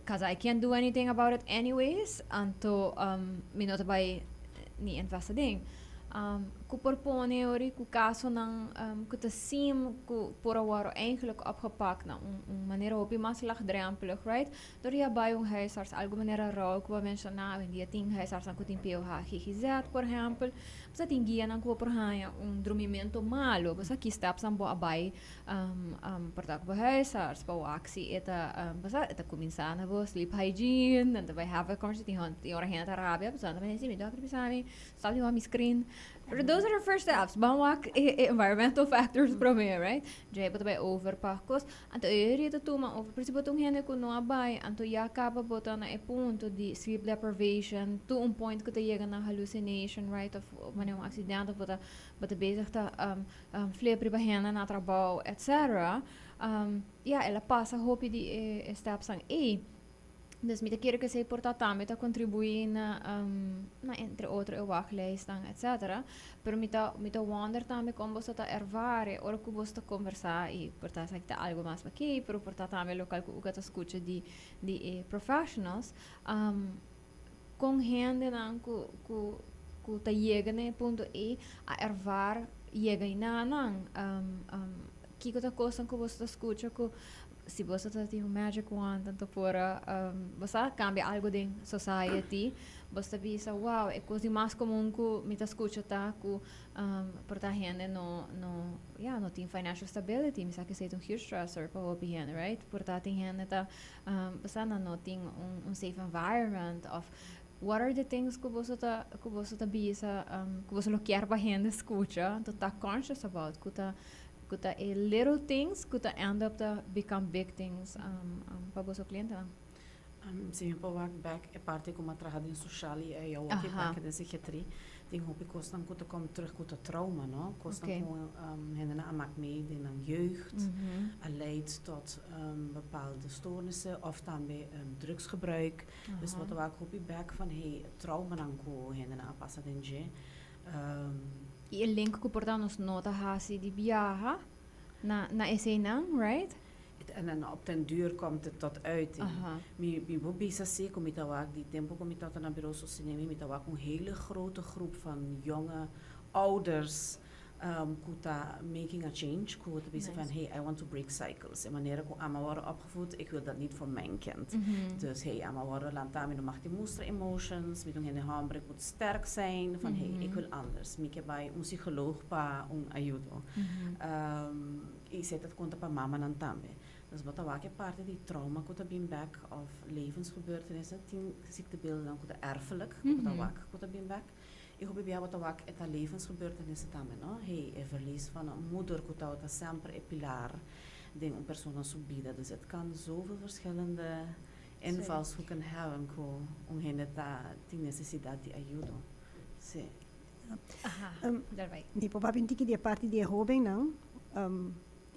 'cause I can't do anything about it anyways, anto mi no ta bai ni investa den. Ku por pone ori ku kasonan ku ta seem ku por a wòrdu eigenlijk opgepakt na un manera hopi mas laagdrempelig, right? Dor di a bai un huisarts, algu manera Raul ku bo a menshoná, awendia tin huisartsnan ku tin POH GGZ, por ehèmpel. Bo sa tin guianan ku bo por haña un drumimentu malu, bo sa ki stepsnan bo a bai por ta ku bo huisarts pa wak si e ta, bo sa e ta kuminsá na bo sleep hygiene, nan ta bai have a conversation, tin ora hende ta rabia, bo sa nan ta bisa, mi dòkter bisa mi stop di wak mi screen. Pero those are the first steps. Ban wak e environmental factors promé, right? Djei bo ta bai over pa kos. Anto e ori ta tuma over. Pero si bo ta un hende ku no a bai, anto ya kaba bo ta na e punto di sleep deprivation, to un point ku ta yega na hallucination, right? Of wanneer un accident, of bo ta bezig ta flip riba hende na trabou, etc. Ja, el a pasa hopi di e stepsnan ei. Dus mi ta kere ku esei por ta tambe ta kontribuí na entre otro e wachtlijstnan, etc. Pero mi ta wonder tambe kon boso ta ervare ora ku boso ta kombersá i por ta esaki ta algu mas pa kei, pero por ta tambe lokal ku uka ta skucha di e professionals. Kon hendenan ku ta yega na e punto ei a ervar yega einanan? Kiko ta kosnan ku boso ta skucha ku si boso ta tin un magic wand, anto por bo sa kambia algu den society, boso ta bisa, "Wow, e kos di mas komun ku mi ta skucha ta ku por ta hende no, ya, no tin financial stability"? Mi sa ku esei ta un huge stressor pa hopi hende, right? Por ta tin hende ta bo sa nan no tin un safe environment of What are the things ku boso ta ku boso ta bisa ku boso lo kier pa hende skucha to ta conscious about ku ta ku ta e little things ku ta end up ta become big things pa boso klientenan? Si mi por wak bek e parti ku mi a traha den soshal i e awor ki bek den psikiatri, tin hopi kosnan ku ta kom terug ku ta trauma, no? Kosnan ku hendenan a mak mee den nan jeugd, a leid tot bepaalde stoornissen of tambe drugsgebruik. Dus bo ta wak hopi bek van hey, traumanan ku hendenan a pasa den dje. I e link ku por ta nos no ta hasi di biaha na na eseinan, right? En dan op den duur komt het tot uiting. Mi mi por bisa si ku mi ta wak di tempu ku mi tabata na Bureau Sostenemi mi ta wak un hele grote groep van jonge ouders ku ta making a change, ku ta bisa van hey, I want to break cycles. E manera ku ami a wòrdu opgevoed, ik wil dat niet voor mijn kind. Dus hey, ami a wòrdu lantá, mi no mag di mustra emotions, mi ta un hende hòmber, ik moet sterk zijn, van hey, ik wil anders. Mi ke bai un psicoloog pa un ayudo. I esei ta konta pa mamanan tambe. Dus bo ta wak e parti di trauma ku ta bin bek òf levensgebeurtenissen, tin ziektebeelden ku ta erfelijk, ku bo ta wak ku ta bin bek. I hopi bia bo ta wak e ta levensgebeurtenissen tambe, no? Hey, e verlies van un moeder ku tabata semper e pilar den un persona su bida. Dus het kan zoveel verschillende invalshoeken hebben ku un hende ta tin nesesidat di ayudo. Sí. Aha, daarbij. Mi por papia un tiki di e parti di e hobennan.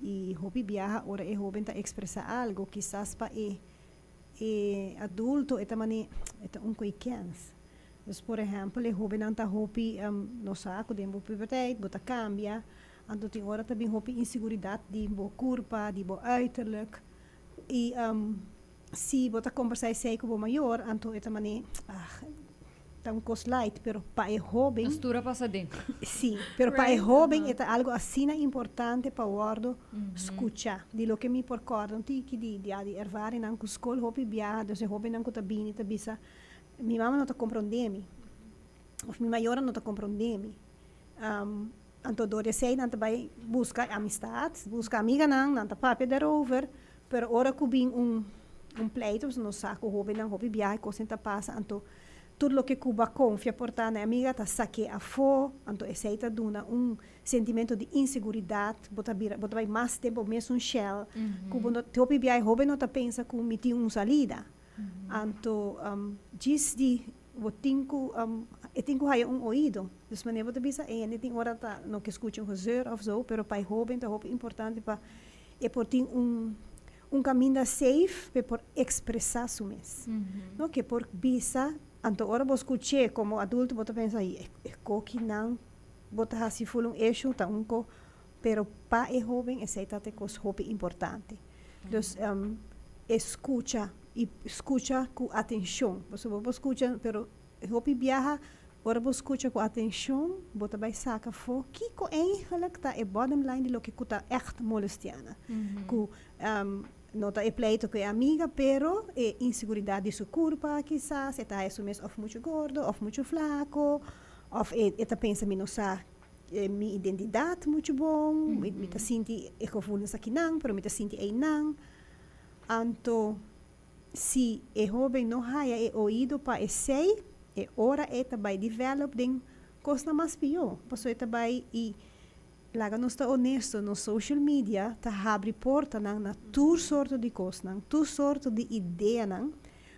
I hopi biaha ora e hoben ta expresa algo, kisas pa e e adulto e ta mane e ta un koe kens. Dus por ehempel e hobennan ta hopi no sa ku den bo puberteit bo ta kambia, anto tin ora ta bin hopi inseguridat di bo kurpa, di bo uiterlijk. I si bo ta kombersá esei ku bo mayor, anto e ta mane, ah, ta un kos light, pero pa e hóben. Nos tur a pasa den. Sí, pero pa e hóben e ta algu asina importante pa wòrdu skuchá. Di loke mi por kòrda un tiki di di di ervaringnan ku skol hopi biaha, dus e hóbennan ku ta bini ta bisa, mi mama no ta komprondé mi, òf mi mayornan no ta komprondé mi. Anto dor di esei nan ta bai buska amistat, buska amiganan, nan ta papia daarover, pero ora ku bin un un pleito, pasobra nos sa ku hobennan hopi biaha e kosnan ta pasa, anto tur loke ku bo a konfia por ta na e amiga ta sak'é afó, anto esei ta duna un sentimento di inseguridat, bo ta bira bo ta bai mas den bo mesun shell, ku bo no hopi biaha e hoben no ta pensa ku mi tin un salida, anto djis di Bo tin ku e tin ku haya un oido. Dus manera bo ta bisa e hende tin ora ta no ke skucha un gezeur of zo, pero pa e hoben ta hopi importante pa e por tin un un kaminda safe pa e por ekspresá su mes. No ke por bisa, anto ora bo skuch'é komo adulto bo ta pensa e e kokinan bo ta hasi ful un issue ta un ko, pero pa e hoben esei ta e kos hopi importante. Dus e skucha i skucha ku atenshon. Pasobra bo por skucha, pero hopi biaha ora bo skucha ku atenshon bo ta bai saka afó kiko eigenlijk ta e bottom line di loke ku ta ègt molestiá nan. Ku no ta e pleito ku e amiga pero e inseguridat di su kurpa kisas, e ta haya su mes òf muchu gordo òf muchu flako òf e ta pensa mi no sa mi identidat muchu bon, mi ta sinti e gevoelens akinan pero mi ta sinti einan. Anto, si e hoben no haya e oido pa esei, e ora e ta bai develop den kosnan mas pió. Pasobra e ta bai i, laga nos ta honesto, nos social media ta habri portanan na tur sorto di kosnan, tur sorto di ideanan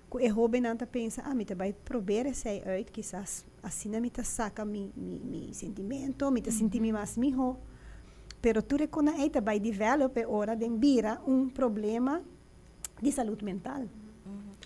ku e hobennan ta pensa, ah, mi ta bai probeer esei uit, kisas asina mi ta saka mi mi mi sentimento, mi ta sinti mi mas mihó. Pero tur e konan ei ta bai develop e ora den bira un problema di salud mental.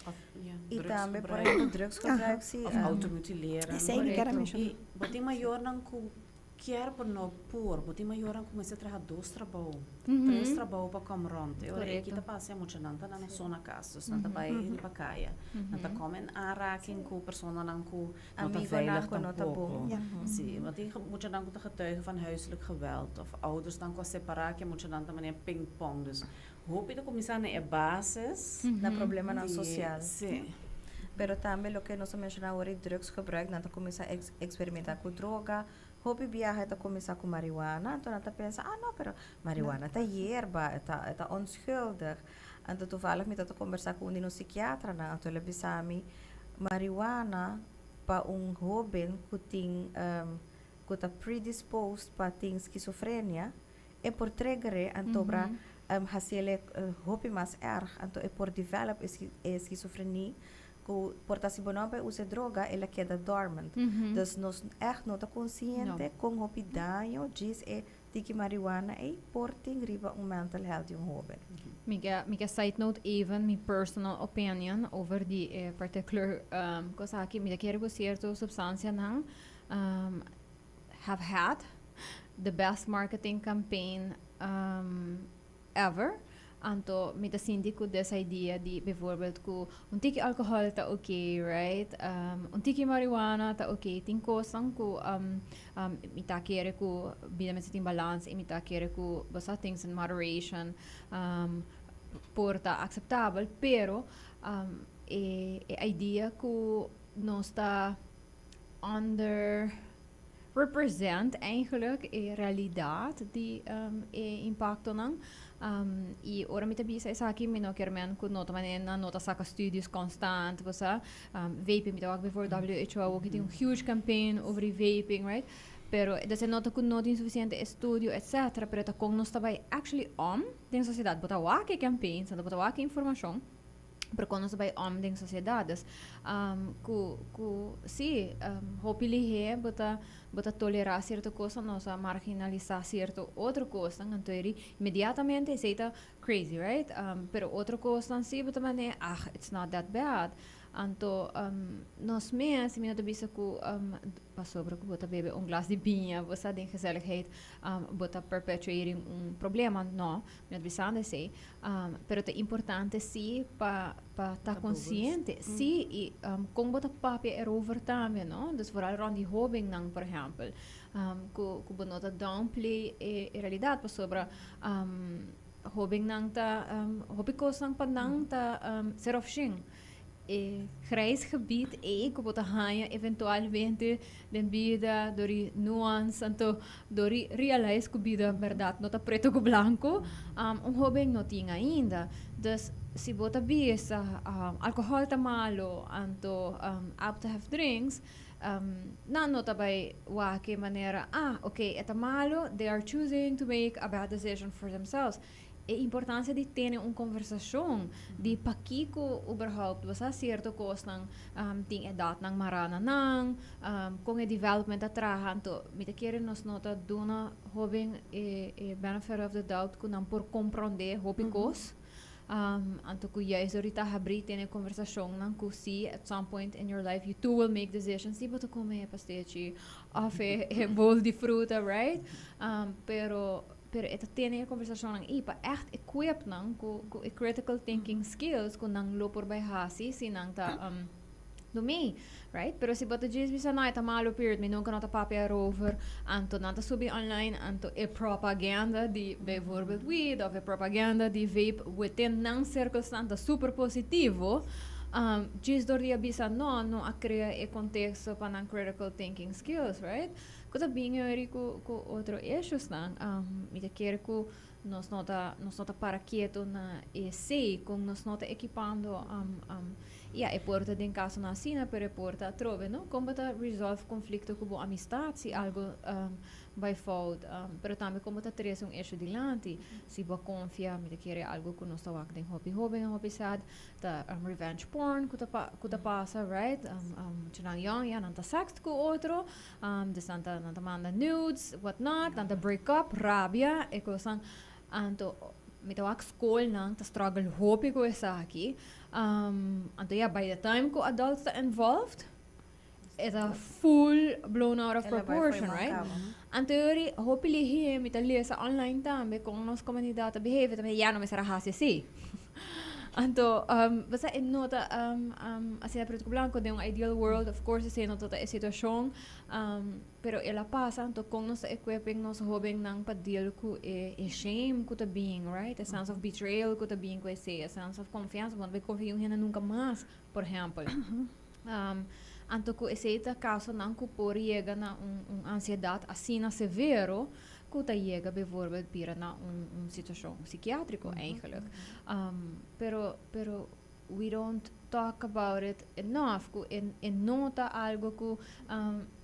Of, ja, I tambe, por ehempel, drugsgebruik, si. Of automutileren. Esei mi kier a menshoná. I bo tin mayornan ku Kier por no por, bo tin mayornan ku mester traha dos trabou, tres trabou pa kom rond. E ora ei kita pasa e muchanan ta nan so na kas, dus nan ta bai riba kaya. Nan ta kom en aanraking ku personanan ku no ta veilig tampoko. Si, bo tin muchanan ku ta getuige van huiselijk geweld of oudersnan ku a separá ku e muchanan ta manera ping pong. Dus hopi ta kuminsá na e basis. Na problemanan sosial. Si. Pero tambe loke nos a menshoná awor e drugsgebruik, nan ta kuminsá eksperimentá ku droga. Hopi biaha e ta kuminsá ku marihuana, anto nan ta pensa, ah no, pero marihuana ta yerba, e ta e ta onschuldig. Anto toevallig mi tabata kombersá ku un di nos sikiatranan, anto el a bisa mi, Marihuana pa un hoben ku tin ku ta predisposed pa tin schizofrenia, e por trigger anto bra hasiele hopi mas erg, anto e por develop e schizofrenie ku por ta si bo no a bai usa droga, el a keda dormant. Dus nos echt no ta konsiente kon hopi daño djis e tiki marihuana ei por tin riba un mental health di un hoben. Mi ke side note even mi personal opinion over di particular kos aki. Mi ta kere ku sierto supstansianan have had the best marketing campaign ever. Anto, mi ta sinti ku this idea di bijvoorbeeld ku un tiki alcohol ta okay, right? Un tiki marihuana ta okay. Tin kosnan ku mi ta kere ku bida mester tin balans i mi ta kere ku basta things in moderation por ta akseptabel, pero e idea ku nos ta under represent eigenlijk e realidat di e impaktonan. I ora mi ta bisa esaki, mi no kier men ku no ta manera nan no ta saka studies konstant, bo sa. Vaping, mi ta wak bijvoorbeeld WHO awor tin un huge campaign over di vaping, right? Pero dus e no ta ku no tin sufisiente estudio, etcetera, pero ta kon nos ta bai actually om den sosiedat. Bo ta wak e campaigns, anto bo ta wak e informashon, pero kon nos ta bai om den sosiedat. Dus ku si, hopi lihé bo ta tolerá sierto kosnan, nos a marginalisá sierto otro kosnan, anto eri inmediatamente esei ta crazy, right? Pero otro kosnan si bo ta manera, "Ah, it's not that bad." Anto nos mes, mi no ta bisa ku pasobra ku bo ta bebe un glas di biña, bo sa, den gezelligheid, bo ta perpetuating un problema. No, mi no ta bisando esei. Pero ta importante si pa ta konsiente. Si, i kon bo ta papia erover tambe, no? Dus vooral rond di hobennan, por ehèmpel. Ku bo no ta downplay e realidat, pasobra hobennan ta hopi kosnan pa nan ta ser of shin. E grijs gebied ei ku bo ta haña eventualmente den bida dor di nuance, anto dor di realize ku bida bèrdat no ta preto ku blanko, un hoben no tin ainda. Dus si bo ta bisa alkohòl ta malo, anto up to have drinks, nan no ta bai wak e manera, "Ah, okay, e ta malo, they are choosing to make a bad decision for themselves." E importansia di tene un konversashon di pakiko überhaupt bo sa sierto kosnan tin edatnan mará na nan, kon e development a traha. Anto mi ta kere nos no ta duna hoben e benefit of the doubt ku nan por komprondé hopi kos. Anto ku juist dor di ta habrí tene konversashonnan ku si at some point in your life you too will make decisions si bo ta kome e pastechi òf e bol di fruta, right? Pero e ta tene e konversashonnan ei pa echt equip nan ku e critical thinking skills ku nan lo por bai hasi si nan ta dumí, right? Pero si bo ta djis bisa, "No, e ta malo, period, mi nunka no ta papia erover," anto nan ta subi online, anto e propaganda di bijvoorbeeld weed of e propaganda di vape within nan circles nan ta super positivo, djis dor di a bisa no, no a krea e konteksto pa nan critical thinking skills, right? Ku ta bin yori ku otro issues nan. Mi ta kere ku nos no ta para ketu na esei, ku nos no ta ekipando ya, e por ta den kasonan asina, pero e por ta atrobe, no? Kon bo ta resolve konflikto ku bo amistat si algo bai fout, pero tambe kon bo ta trese un issue dilanti si bo a konfia. Mi ta kere algo ku nos ta wak den hopi hobennan hopi sad ta revenge porn ku ta pasa, right? Muchanan yong ya nan ta sext ku otro, dus nan ta manda nudes, what not, nan ta break up, rabia, e kosnan. Anto mi ta wak skolnan ta struggle hopi ku esaki. Anto ya, by the time ku adults ta involved, e ta full blown out of proportion, right? Anto yori hopi lihé mi ta lesa online tambe kon nos komunidat ta behave, tambe ya no mester a hasi así. Anto basta e no ta asina preto ku blanko. Den un ideal world, of course, esei no ta e situashon, pero el a pasa. Anto kon nos ta equipping nos hobennan pa deal ku e shame ku ta bin, right? A sense of betrayal ku ta bin ku esei, a sense of konfiansa, bo no ta konfia un hende nunka mas, por ehèmpel. Anto ku esei ta kasonan ku por yega na un ansiedat asina severo ku ta yega bijvoorbeeld bira na un situashon sikiátriko eigenlijk. Pero we don't talk about it enough, ku e no ta algo ku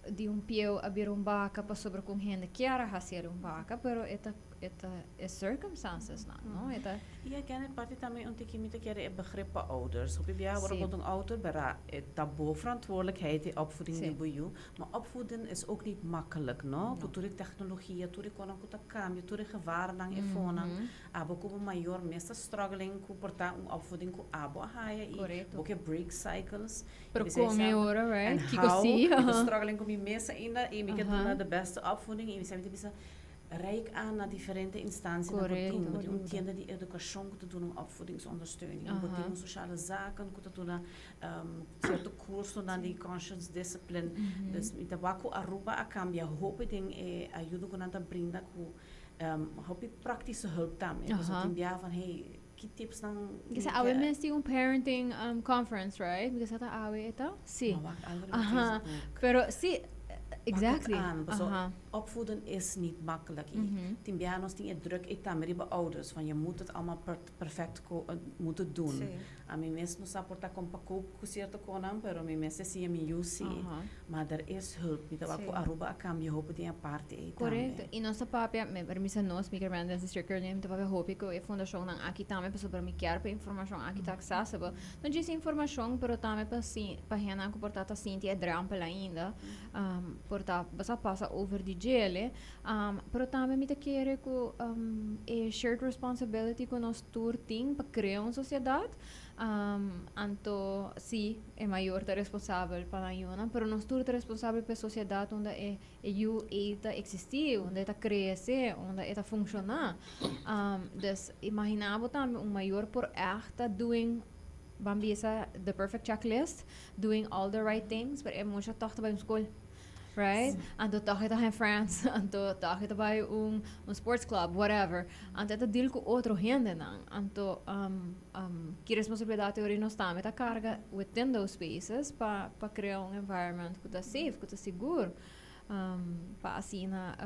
di un pieu a bira un baka pasobra ku un hende kier a hasi el un baka, pero e ta e ta e circumstances nan, no? E ta. I again e parti tambe un tiki mi ta kere e begrip pa ouders. Hopi biaha ora bo ta un ouder bera e ta bo verantwoordelijkheid e opvoeding di bo yu, maar opvoeden is ook niet makkelijk, no? Ku tur e technologia, tur e konan ku ta kambia, tur e gevarennan e fonan. Abo komo mayor mes ta struggling ku por ta un opvoeding ku abo a haya i bo ke break cycles. Pero kon e ora, right? And how, mi ta struggling ku mi mes ainda i mi ke duna de beste opvoeding i mi sa mi ta bisa reik aan na diferente instancianan bo tin. Bo tin un tienda di edukashon ku ta duna un opvoedingsondersteuning, bo tin un sociale zaken ku ta duna sierto kursonan di conscience discipline. Dus mi ta wak ku Aruba a kambia hopi den e ayudo ku nan ta brinda ku Hopi praktische hulp tambe. Pasobra tin biaha van, hey, ki tipsnan mi ke. Awe mes tin un parenting conference, right? Mi ke sa ta awe e ta? Si. Ma wak algo riba Facebook. Pero si, exactly. Pak het aan. Pasobra opvoeden is niet makkelijk. I tin biaha nos tin e druk ei tambe riba ouders. Van je moet het allemaal perfect moeten doen. Ami mes no sa por ta kon pa koop ku sierto konan, pero mi mes ta siña mi yu si. Maar der is hulp. Mi ta wak ku Aruba a kambia hopi den e parti ei tambe. Korekto. I nos ta papia, mi permisa nos, mi kermende den Sister Carolina, mi ta papia hopi ku e fundashonnan aki tambe pasobra mi kier pa e informashon aki ta accessible. No djis informashon, pero tambe pa si, pa hendenan ku por ta ta sinti e drempel ainda, por ta basta pasa over di djele. Pero tambe mi ta kere ku e shared responsibility ku nos tur tin pa krea un sosiedat, anto si e mayor ta responsabel pa nan yunan, pero nos tur ta responsabel pa e sosiedat unda e yu ei ta eksistí, unda e ta krese, unda e ta funshoná. Dus imaginá bo tambe un mayor por ègt ta doing, ban bisa, the perfect checklist, doing all the right things, pero e mucha tòg ta bai un skol. Right? Anto tòg e ta haña friends, anto tòg e ta bai un un sports club, whatever. Anto e ta deal ku otro hendenan. Anto ki responsabilidat e ora nos tambe ta karga within those spaces pa pa krea un environment ku ta safe, ku ta sigur, pa asina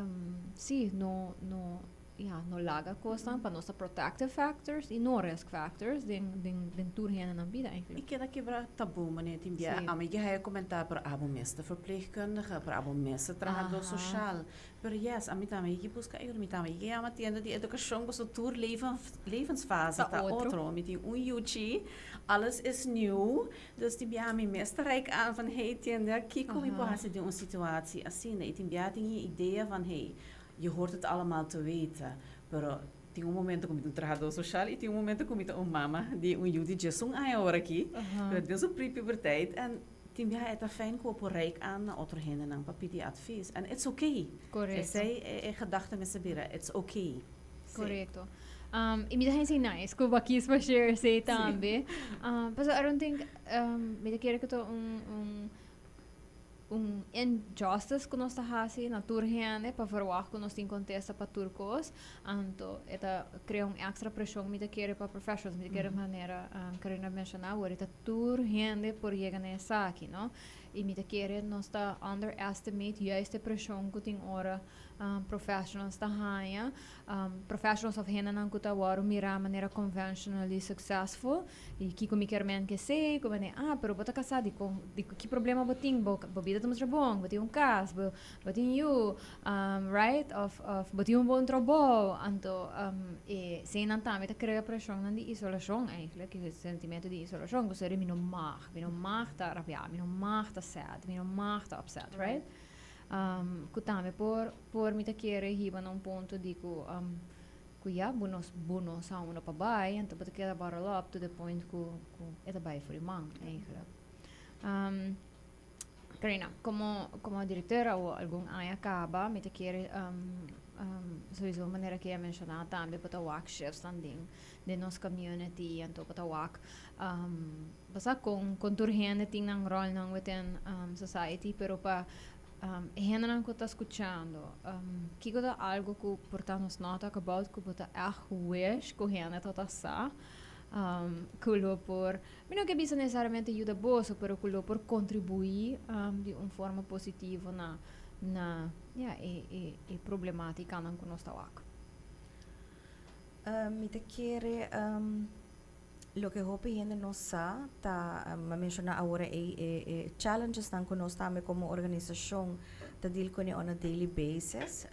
si no no ya no laga kosnan pa nos ta protective factors i no risk factors den den den tur hendenan bida eigenlijk. I keda kebra taboe manera tin bia ami ke haya komenta pero abo mes ta verpleegkundige pero abo mes ta trahador soshal pero yes ami tambe yigi buska ayuda mi tambe yigi yama tienda di edukashon pasobra tur leven levensfase ta otro mi tin un yuchi alles is nieuw dus tin bia ami mes ta reik aan van hey tienda kiko mi por hasi den un situatie asina i tin bia tin e idea van hey Je hoort het allemaal te weten, pero tin un momento ku mi ta un trahadó soshal i tin un momento ku mi ta un mama di un yu di djesun aña awor aki, pero den su pre-puberteit en tin biaha e ta fijn ku bo por reik aan na otro hendenan pa pidi advies en it's okay. Esei e gedachte mester bira, it's okay. Korekto. I mi ta hasi nice ku bo a kies pa share esei tambe. Pasobra I don't think mi ta kere ku ta un Un injustice ku nos ta hasi na tur hende pa verwagt ku nos tin kontesta pa tur kos, anto e ta krea un èkstra preshon mi ta kere pa professionals, mi ta kere manera Karina a menshoná awor e ta tur hende por yega na esaki no, i mi ta kere nos ta underestimate juist e preshon ku tin ora professionals ta haña, professionals of hendenan ku ta wòrdu mirá manera conventionally successful. I kiko mi kier men kesey? Ku mane, ah, pero bo ta kasá, dikon, di ki problema bo tin? Bo, bo bida ta mustra bon, bo tin un kas, bo, bo tin yu, right? Òf, òf bo tin un bon trabou. Anto, e eseinan tambe ta krea preshonnan di isolashon eigenlijk, e sentimentu di isolashon, ku seri mi no mag, mi no mag ta rabiá, mi no mag ta sad, mi no mag ta upset, right? Ku tambe por, por mi ta kere hiba na un punto di ku. Ku ya bo no bo no sa unda pa bai, anto bo ta keda bottle up to the point ku ku e ta bai for di man eigenlijk. Karina, komo komo direkteur awo algun aña kaba mi ta kere sowiso manera ke a menshoná tambe bo ta wak shifts nan den den nos community anto bo ta wak bo sa kon kon tur hende tin nan rolnan within society pero pa E hendenan ku ta skuchando, kiko ta algu ku por ta nos no talk about ku bo ta ègt wish ku hende ta ta sa, ku lo por, mi no ke bisa nesesariamente yuda boso, pero ku lo por kontribuí di un forma positivo na na ya e e e problematikanan ku nos ta wak? Mi ta kere. Loke hopi hende no sa ta, m'a menciona awor e challenges nan cu nos tambe como organisacion ta deal cune on a daily basis.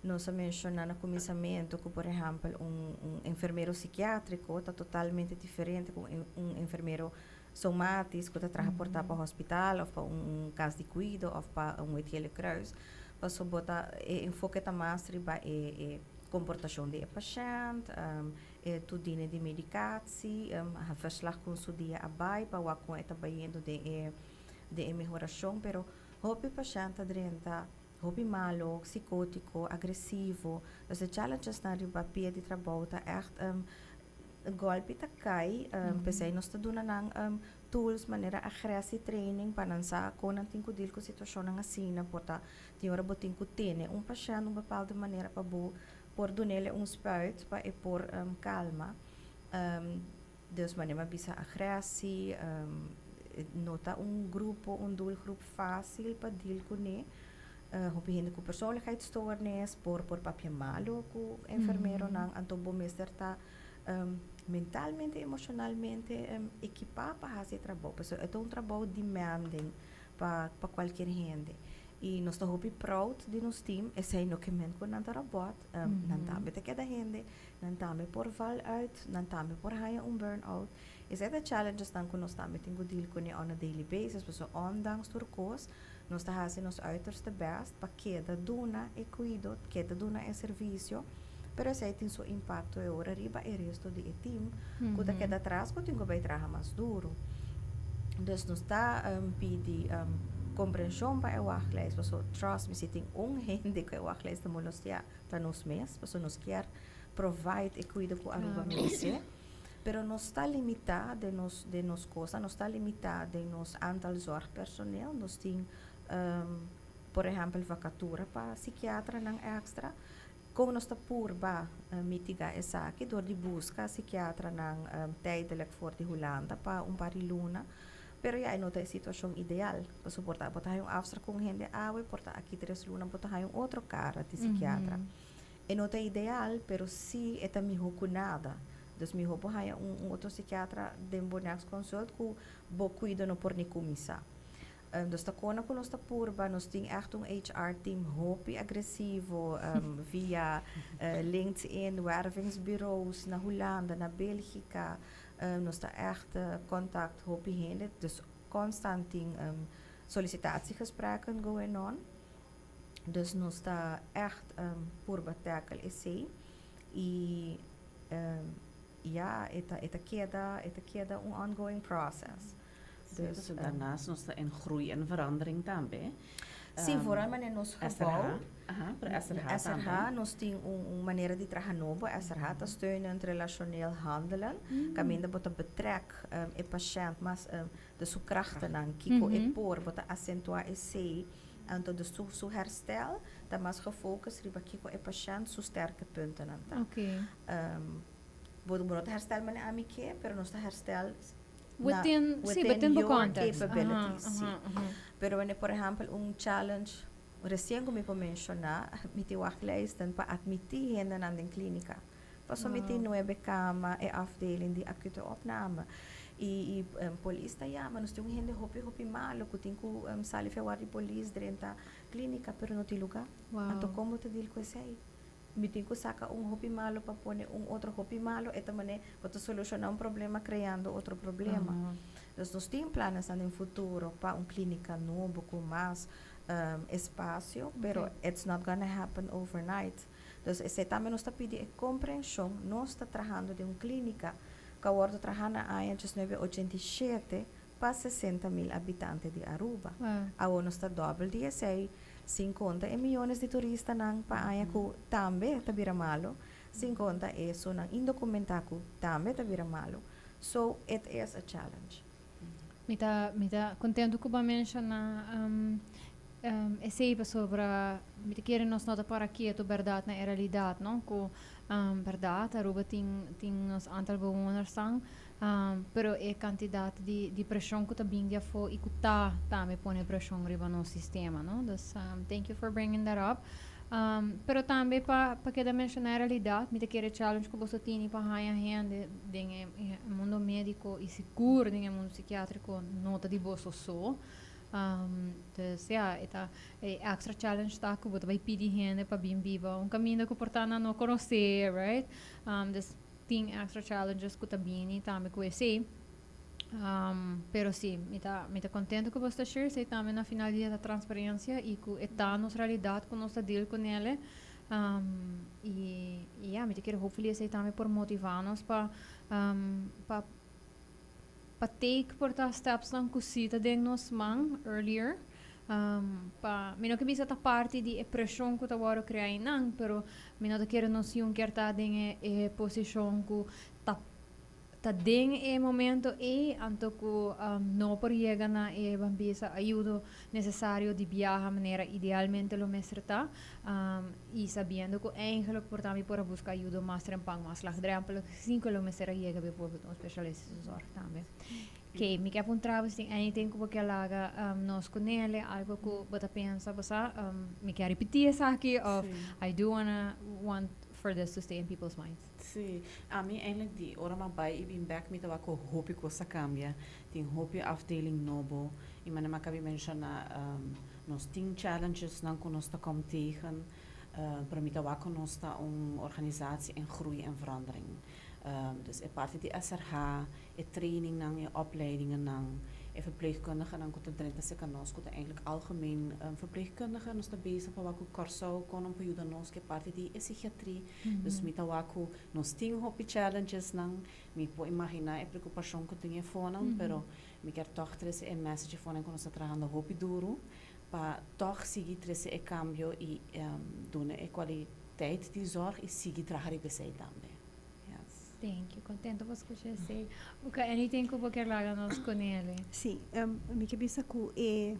Nos a menciona na cuminsamento cu, por ehempel, un enfermero psikiatrico ta totalmente diferente cu un enfermero somatisch cu ta traha por ta pa hospital of pa un cas di cuido of pa un Wit Gele Kruis. Paso bo ta e enfoke ta mas riba e comportacion di e pashent, e toedienen di medicatie, verslag con su dia a bay pa wak con e ta bayendo den e mehoracion. Pero hopi pashent ta drenta hopi malo, psicotico, agresivo. Dus e challenges nan riba pia di trabou ta echt golpi ta cay. Pesey nos ta duna nan tools manera agressietraining pa nan sa con nan tin cu deal cu situacionnan asina. Por ta tin ora bo tin cu tene un pashent un bepaalde manera pa bo por dunele un spuit pa e por calma. Dus manera mi a bisa, agressie no ta un grupo, un doelgroep facil pa deal cune. Hopi hende cu persoonlijkheidsstoornis por papia malo cu enfermeronan, anto bo mester ta mentalmente, emocionalmente equipa pa haci e trabou. Pasobra e ta un trabou demanding pa cualkier hende. Y nos ta hopi proud di nos team. Esey no ke men cu nan ta robot. Nan tambe ta keda hende, nan tambe por val uit, nan tambe por haya un burn-out. Esey ta challenges nan cu nos tambe tin cu deal cune on a daily basis. Pasobra ondanks tur cos, nos ta haci nos uiterste best pa keda duna e cuido, keda duna e servicio. Pero esey tin su impacto e ora riba e resto di e team cu ta keda atras, cu tin cu bay traha mas duro. Dus nos ta pidi comprension pa e wachtlijst, pasobra, trust me, si tin un hende cu e wachtlijst ta molestia, ta nos mes, pasobra nos kier provide e cuido cu Aruba merece. Pero nos ta limita den nos cosnan, nos ta limita den nos aantal zorgpersoneel. Nos tin, por ehempel, vacatura pa psikiatranan extra. Con nos ta purba mitiga esaki? Door di busca psikiatranan tijdelijk for di Hulanda pa un par di luna. Pero ja, no ta e situacion ideal. Pasobra por ta bo ta haya un afspraak cu un hende awe, por ta aki 3 luna bo ta haya un otro cara di psikiatra. E no ta ideal, pero si e ta miho cu nada. Dus miho bo haya un otro psikiatra den bo next consult cu bo cuido no por ni cuminsa. Dus ta cona cu nos ta purba, nos tin echt un HR team hopi agresivo via LinkedIn, wervingsbureaus na Hulanda, na Belgica. Nos ta echt contact hopi hende, dus constant tin sollicitatiegesprekken going on. Dus nos ta echt purba tackle esey. Y ja, e ta keda un ongoing process. Dus daarnaast nos ta in groei en verandering tambe. Si, vooral wanneer nos gebouw. Aha, pero SRH. SRH, nos tin un manera di traha nobo. SRH ta steunend relationeel handelen. Caminda bo ta betrek e pashent mas de su krachten, kiko e por, bo ta acentua esey. Anto de su herstel ta mas gefocust riba kiko e pashent su sterke punten ta. Bo no ta herstel manera ami ke, pero nos ta herstel within, within, si, within the your context. Capabilities. Si. Pero wanneer, por ehempel, un challenge recien cu mi por menciona, mi tin wachtlijsten pa admiti hende den clinica. Paso mi tin nuebe cama e afdeling di acute opname. Y polis ta yama, nos tin un hende hopi hopi malo, cu tin cu sali for di polis drenta clinica, pero no tin lugar. Anto con bo ta deal cu esey? Mi tin cu saca un hopi malo pa pone un otro hopi malo, e ta manera bo ta soluciona un problema creando otro problema. Dus nos tin plannen den futuro pa un clinica nobo cu mas espacio, pero it's not gonna happen overnight. Dus esey tambe nos ta pidi e comprension. Nos ta trahando den un clinica cu a wordo traha na aña 1987 pa 60 mil habitante di Aruba. Awor nos ta dobel di esey, sin conta e miyones di turistanan pa aña cu tambe ta bira malo, sin conta esunnan indocumenta cu tambe ta bira malo. So it is a challenge. Mi ta contento cu bo a menciona esey sobre mi ta kere nos no ta para keto berdad na e realidad, no? Cu berdad Aruba tin nos aantal bewoners dan, pero e cantidad di presion cu ta bin di afo y cu ta tambe pone presion riba nos sistema, no? Dus thank you for bringing that up. Pero tambe pa keda menciona e realidad, mi ta kere challenge cu boso tini pa haya hende den e mundo medico y sigur den e mundo psikiatrico no ta di boso so. Dus ja, e ta e extra challenge ta cu bo ta bay pidi hende pa bin biba un caminda cu por ta nan no conoce, right? Dus tin extra challenges cu ta bini tambe cu esey. Pero si, mi ta contento cu bo ta share esey tambe. Na final di dia ta transparencia y cu e ta nos realidad cu nos ta deal cu nele. Y ja, mi ta kere hopefully esey tambe por motiva nos pa take por ta steps nan cu si ta den nos man earlier. Pa mi no ke bisa ta parti di e presion cu ta worde crea nan, pero mi no ta kere nos yung kier ta den e posicion cu ta den e momento e anto cu no por yega na e bambisa ayudo necesario di biaha manera idealmente lo mester ta y sabiendo cu eigenlijk por tambe por busca ayudo mas trempan, mas laagdrempelig, sin cu lo mester yega bijvoorbeeld un specialistische zorg tambe. Ok, mi kier puntra bo si tin anything cu bo kier laga nos cu nele, algo cu bo ta pensa, bo sa, mi kier ripiti esaki of I do want for this to stay in people's minds. Si, ami eigenlijk di ora m'a bay y bin back, mi tabata cu hopi cos a cambia. Tin hopi afdeling nobo. Y manera m'a caba di menciona, nos tin challenges nan cu nos ta kom tegen. Pero mi tabata cu nos ta un organisatie in groei en verandering. Dus e parti di SRH, e training nan, e opleidingen nan, e verpleegkundigen nan cu ta drenta cerca nos, cu ta eigenlijk algemeen verpleegkundige, nos ta bezig pa wak cu Kòrsou kon pa yuda nos cu e parti di e psychiatrie. Dus mi ta wak cu nos tin hopi challenges nan, mi por imagina e preocupacion cu tin efonan, pero mi kier toch trece e message efonan cu nos ta trahando hopi duro pa toch sigui trece e cambio y duna e kwaliteit di zorg y sigui traha riba esey tambe. Yes. Thank you. Contento pa scucha esey. Ok, anything cu bo kier laga nos cu nele? Si, mi kier bisa cu e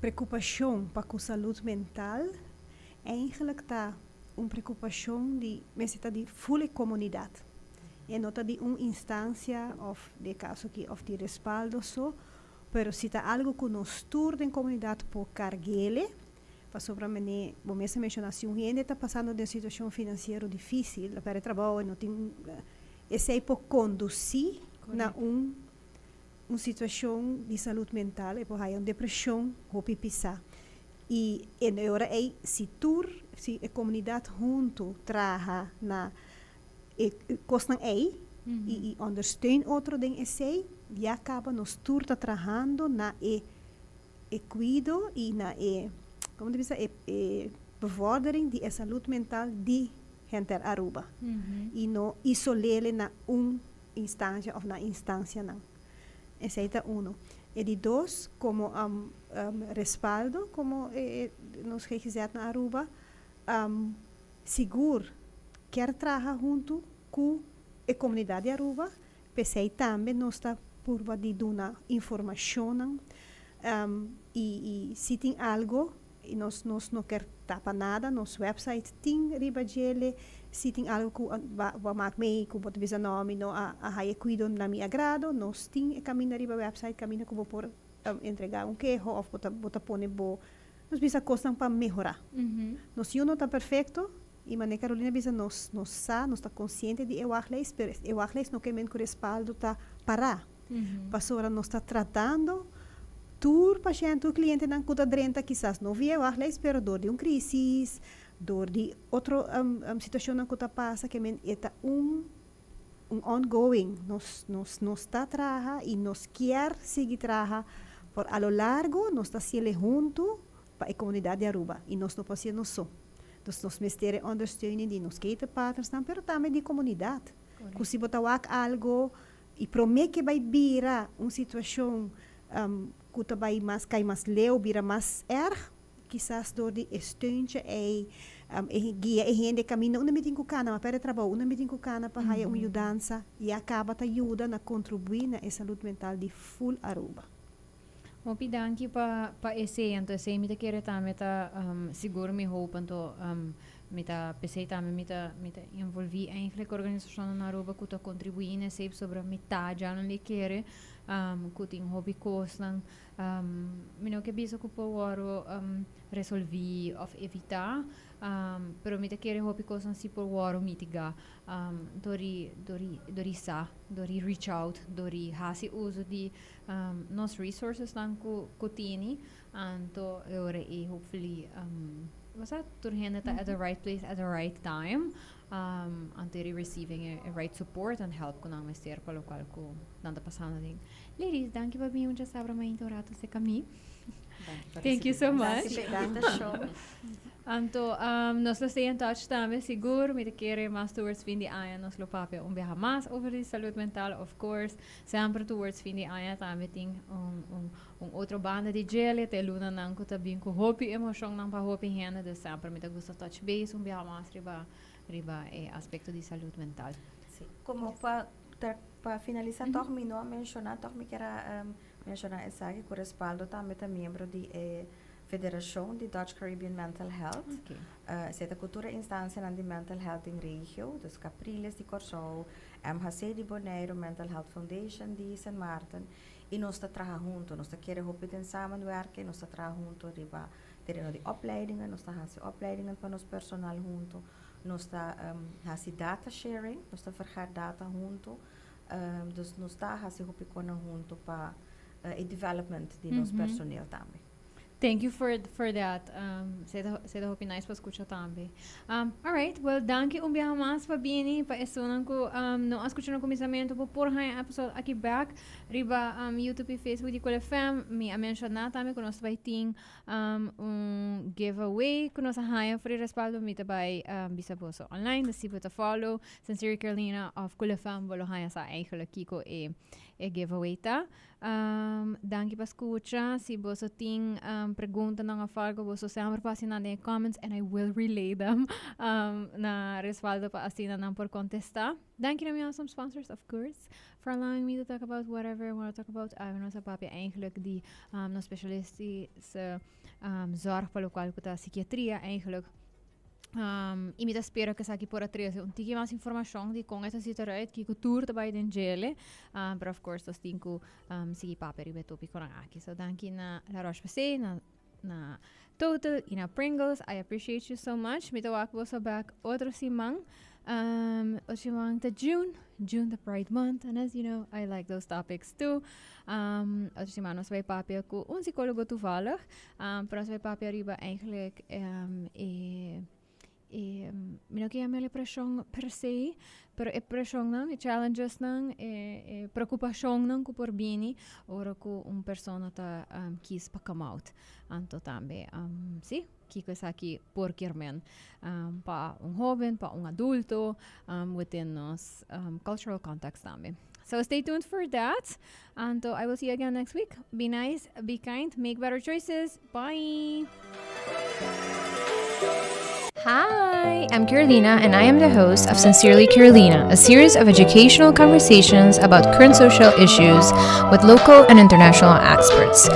preocupacion pa cu salud mental eigenlijk ta un preocupacion di mester ta di full comunidad. E no ta di un instancia of den caso aki of di Respaldo so, pero si ta algo cu nos tur den comunidad por carg'ele, pasobra mane bo mes a menciona, si un hende ta pasando den un situacion financiero dificil, a perde trabou, no tin, esey por conduci na un situacion di salud mental, e por haya un depresion hopi pisa. Y e ora ey, si e comunidad hunto traha na e cosnan ey y ondersteun otro den esey, ya caba nos tur ta trahando na e cuido y na e, con ta bisa, e bevordering di e salud mental di hende Aruba. Y no isol'e na un instancia of na instancianan. Esey ta uno. E di dos, como Respaldo, como nos GGZ na Aruba, sigur kier traha hunto cu e comunidad di Aruba, p'esey tambe nos ta purba di duna informacion y si tin algo, y nos no kier tapa nada, nos website tin riba djele, si tin algo cu bo a maak mee, cu bo ta bisa no, mi no a haya cuido na mi agrado, nos tin e caminda riba website, caminda cu bo por entrega un keho of bo ta pone bo, nos bisa, cosnan pa mehora. Nos no ta perfecto, y mane Carolina bisa, nos sa, nos ta consciente di e wachtlijst, pero e wachtlijst no kiermen cu Respaldo ta para. Pasobra nos ta tratando tur paciente, tur clientenan cu ta drenta kisas no via wachtlijst, pero door di un crisis, door di otro situacion cu ta pasa, kiermen e ta un ongoing. Nos ta traha y nos kier sigui traha por a lo largo, nos ta haci'e hunto pa e comunidad di Aruba y nos no por haci nos so. Dus nos mester ondersteuning di nos partners, pero tambe di comunidad. Cu si bo ta wak algo y prome cu bay bira un situacion cu ta bay mas cay mas leu, bira mas erg, kisas door di steuntje e guia e hende caminda unda mi tin cu cana, m'a perde trabou, unda mi tin cu cana pa haya un yudansa, y caba ta yuda na contribui na e salud mental di full Aruba. Hopi danki pa esey, anto esey mi ta kere tambe ta sigur mi hoop, anto mi ta p'esey tambe mi ta envolvi eigenlijk organisacion na Aruba cu ta contribui na esey, sobre mi ta ya nan di kere. Ku tin hopi kosnan mi no ke bisa ku por wòrdu resolví òf evitá, pero mi ta kere hopi kosnan si por wòrdu mitigá dor di dor di dor di sa, dor di reach out, dor di hasi uso di nos resourcesnan ku ku tini, anto e ora ei hopefully bo sa tur hende ta at the right place at the right time. Anto di receiving e right support and help ku nan mester pa lokual ku nan ta pasando den. Ladies, danki pa bini un djasabra mainta un rato serka mi. Thank you so much. Danki pa e invitashon. Anto nos lo stay in touch tambe sigur. Mi ta kere mas towards fin di aña nos lo papia un biaha mas over di salud mental of course. Semper towards fin di aña tambe tin un un un otro banda di djele ta e lunanan ku ta bin ku hopi emoshonnan pa hopi hende dus semper mi ta gusta touch base un biaha mas riba riba e aspekto di salud mental. Sí, komo pa pa finalisá tòg mi no a menshoná tòg mi kier a menshoná esaki ku Respaldo tambe ta miembro di e federashon di Dutch Caribbean Mental Health. Esei ta ku tur e instansianan di mental health den regio, dus Capriles di Kòrsou, MHC di Boneiru, Mental Health Foundation di Sint Maarten i nos ta traha huntu. Nos ta kere hopi den samenwerking, nos ta traha huntu riba tereno di opleidingen, nos ta hasi opleidingen pa nos personal huntu, nos ta hasi data sharing, nos ta vergar data huntu. Dus nos ta hasi hopi konan huntu pa e development di nos personeel tambe. Thank you for that. Esei ta esei ta hopi nice pa skucha tambe. Alright, well danki un biaha mas pa bini pa esunnan ku no a skucha na kuminsamentu bo por haña e episode aki bek riba YouTube i Facebook di Cool FM. Mi a menshoná tambe ku nos ta bai tin un giveaway ku nos a haña for di Respaldo. Mi ta bai bisa boso online, dus si bo ta follow Sincerely Carolina òf Cool FM bo lo haña sa eigenlijk kiko e e giveaway ta. Danki pa skucha. Si boso tin preguntanan of algo, boso semper pasa nan den e comments and I will relay them na Respaldo pa asina nan por kontestá. Danki na mi awesome sponsors, of course, for allowing me to talk about whatever I wanna talk about. Awe nos a papia eigenlijk di nos specialistische zorg pa lokual ku ta psikiatria eigenlijk. I mi ta spera ku esaki por a trese un tiki mas informashon di kon e ta sita eruit, kiko tur ta bai den djele. Pero of course nos tin ku sigui papia riba e topikonan aki. So danki na La Roche Posay, na na Total i na Pringles. I appreciate you so much. Mi ta wak boso bek otro siman. Otro siman ta June. June the Pride Month. And as you know, I like those topics too. Otro siman nos bai papia ku un psicólogo toevallig. Pero nos bai papia riba eigenlijk e e mi no ke yam'el e preshon per se, pero e preshonnan, e challengesnan, e e preokupashonnan ku por bini ora ku un persona ta kis pa come out. Anto tambe si, kiko esaki por kier men pa un hoben, pa un adulto, within nos cultural context tambe. So stay tuned for that. Anto I will see you again next week. Be nice, be kind, make better choices. Bye. Hi, I'm Carolina, and I am the host of Sincerely Carolina, a series of educational conversations about current social issues with local and international experts.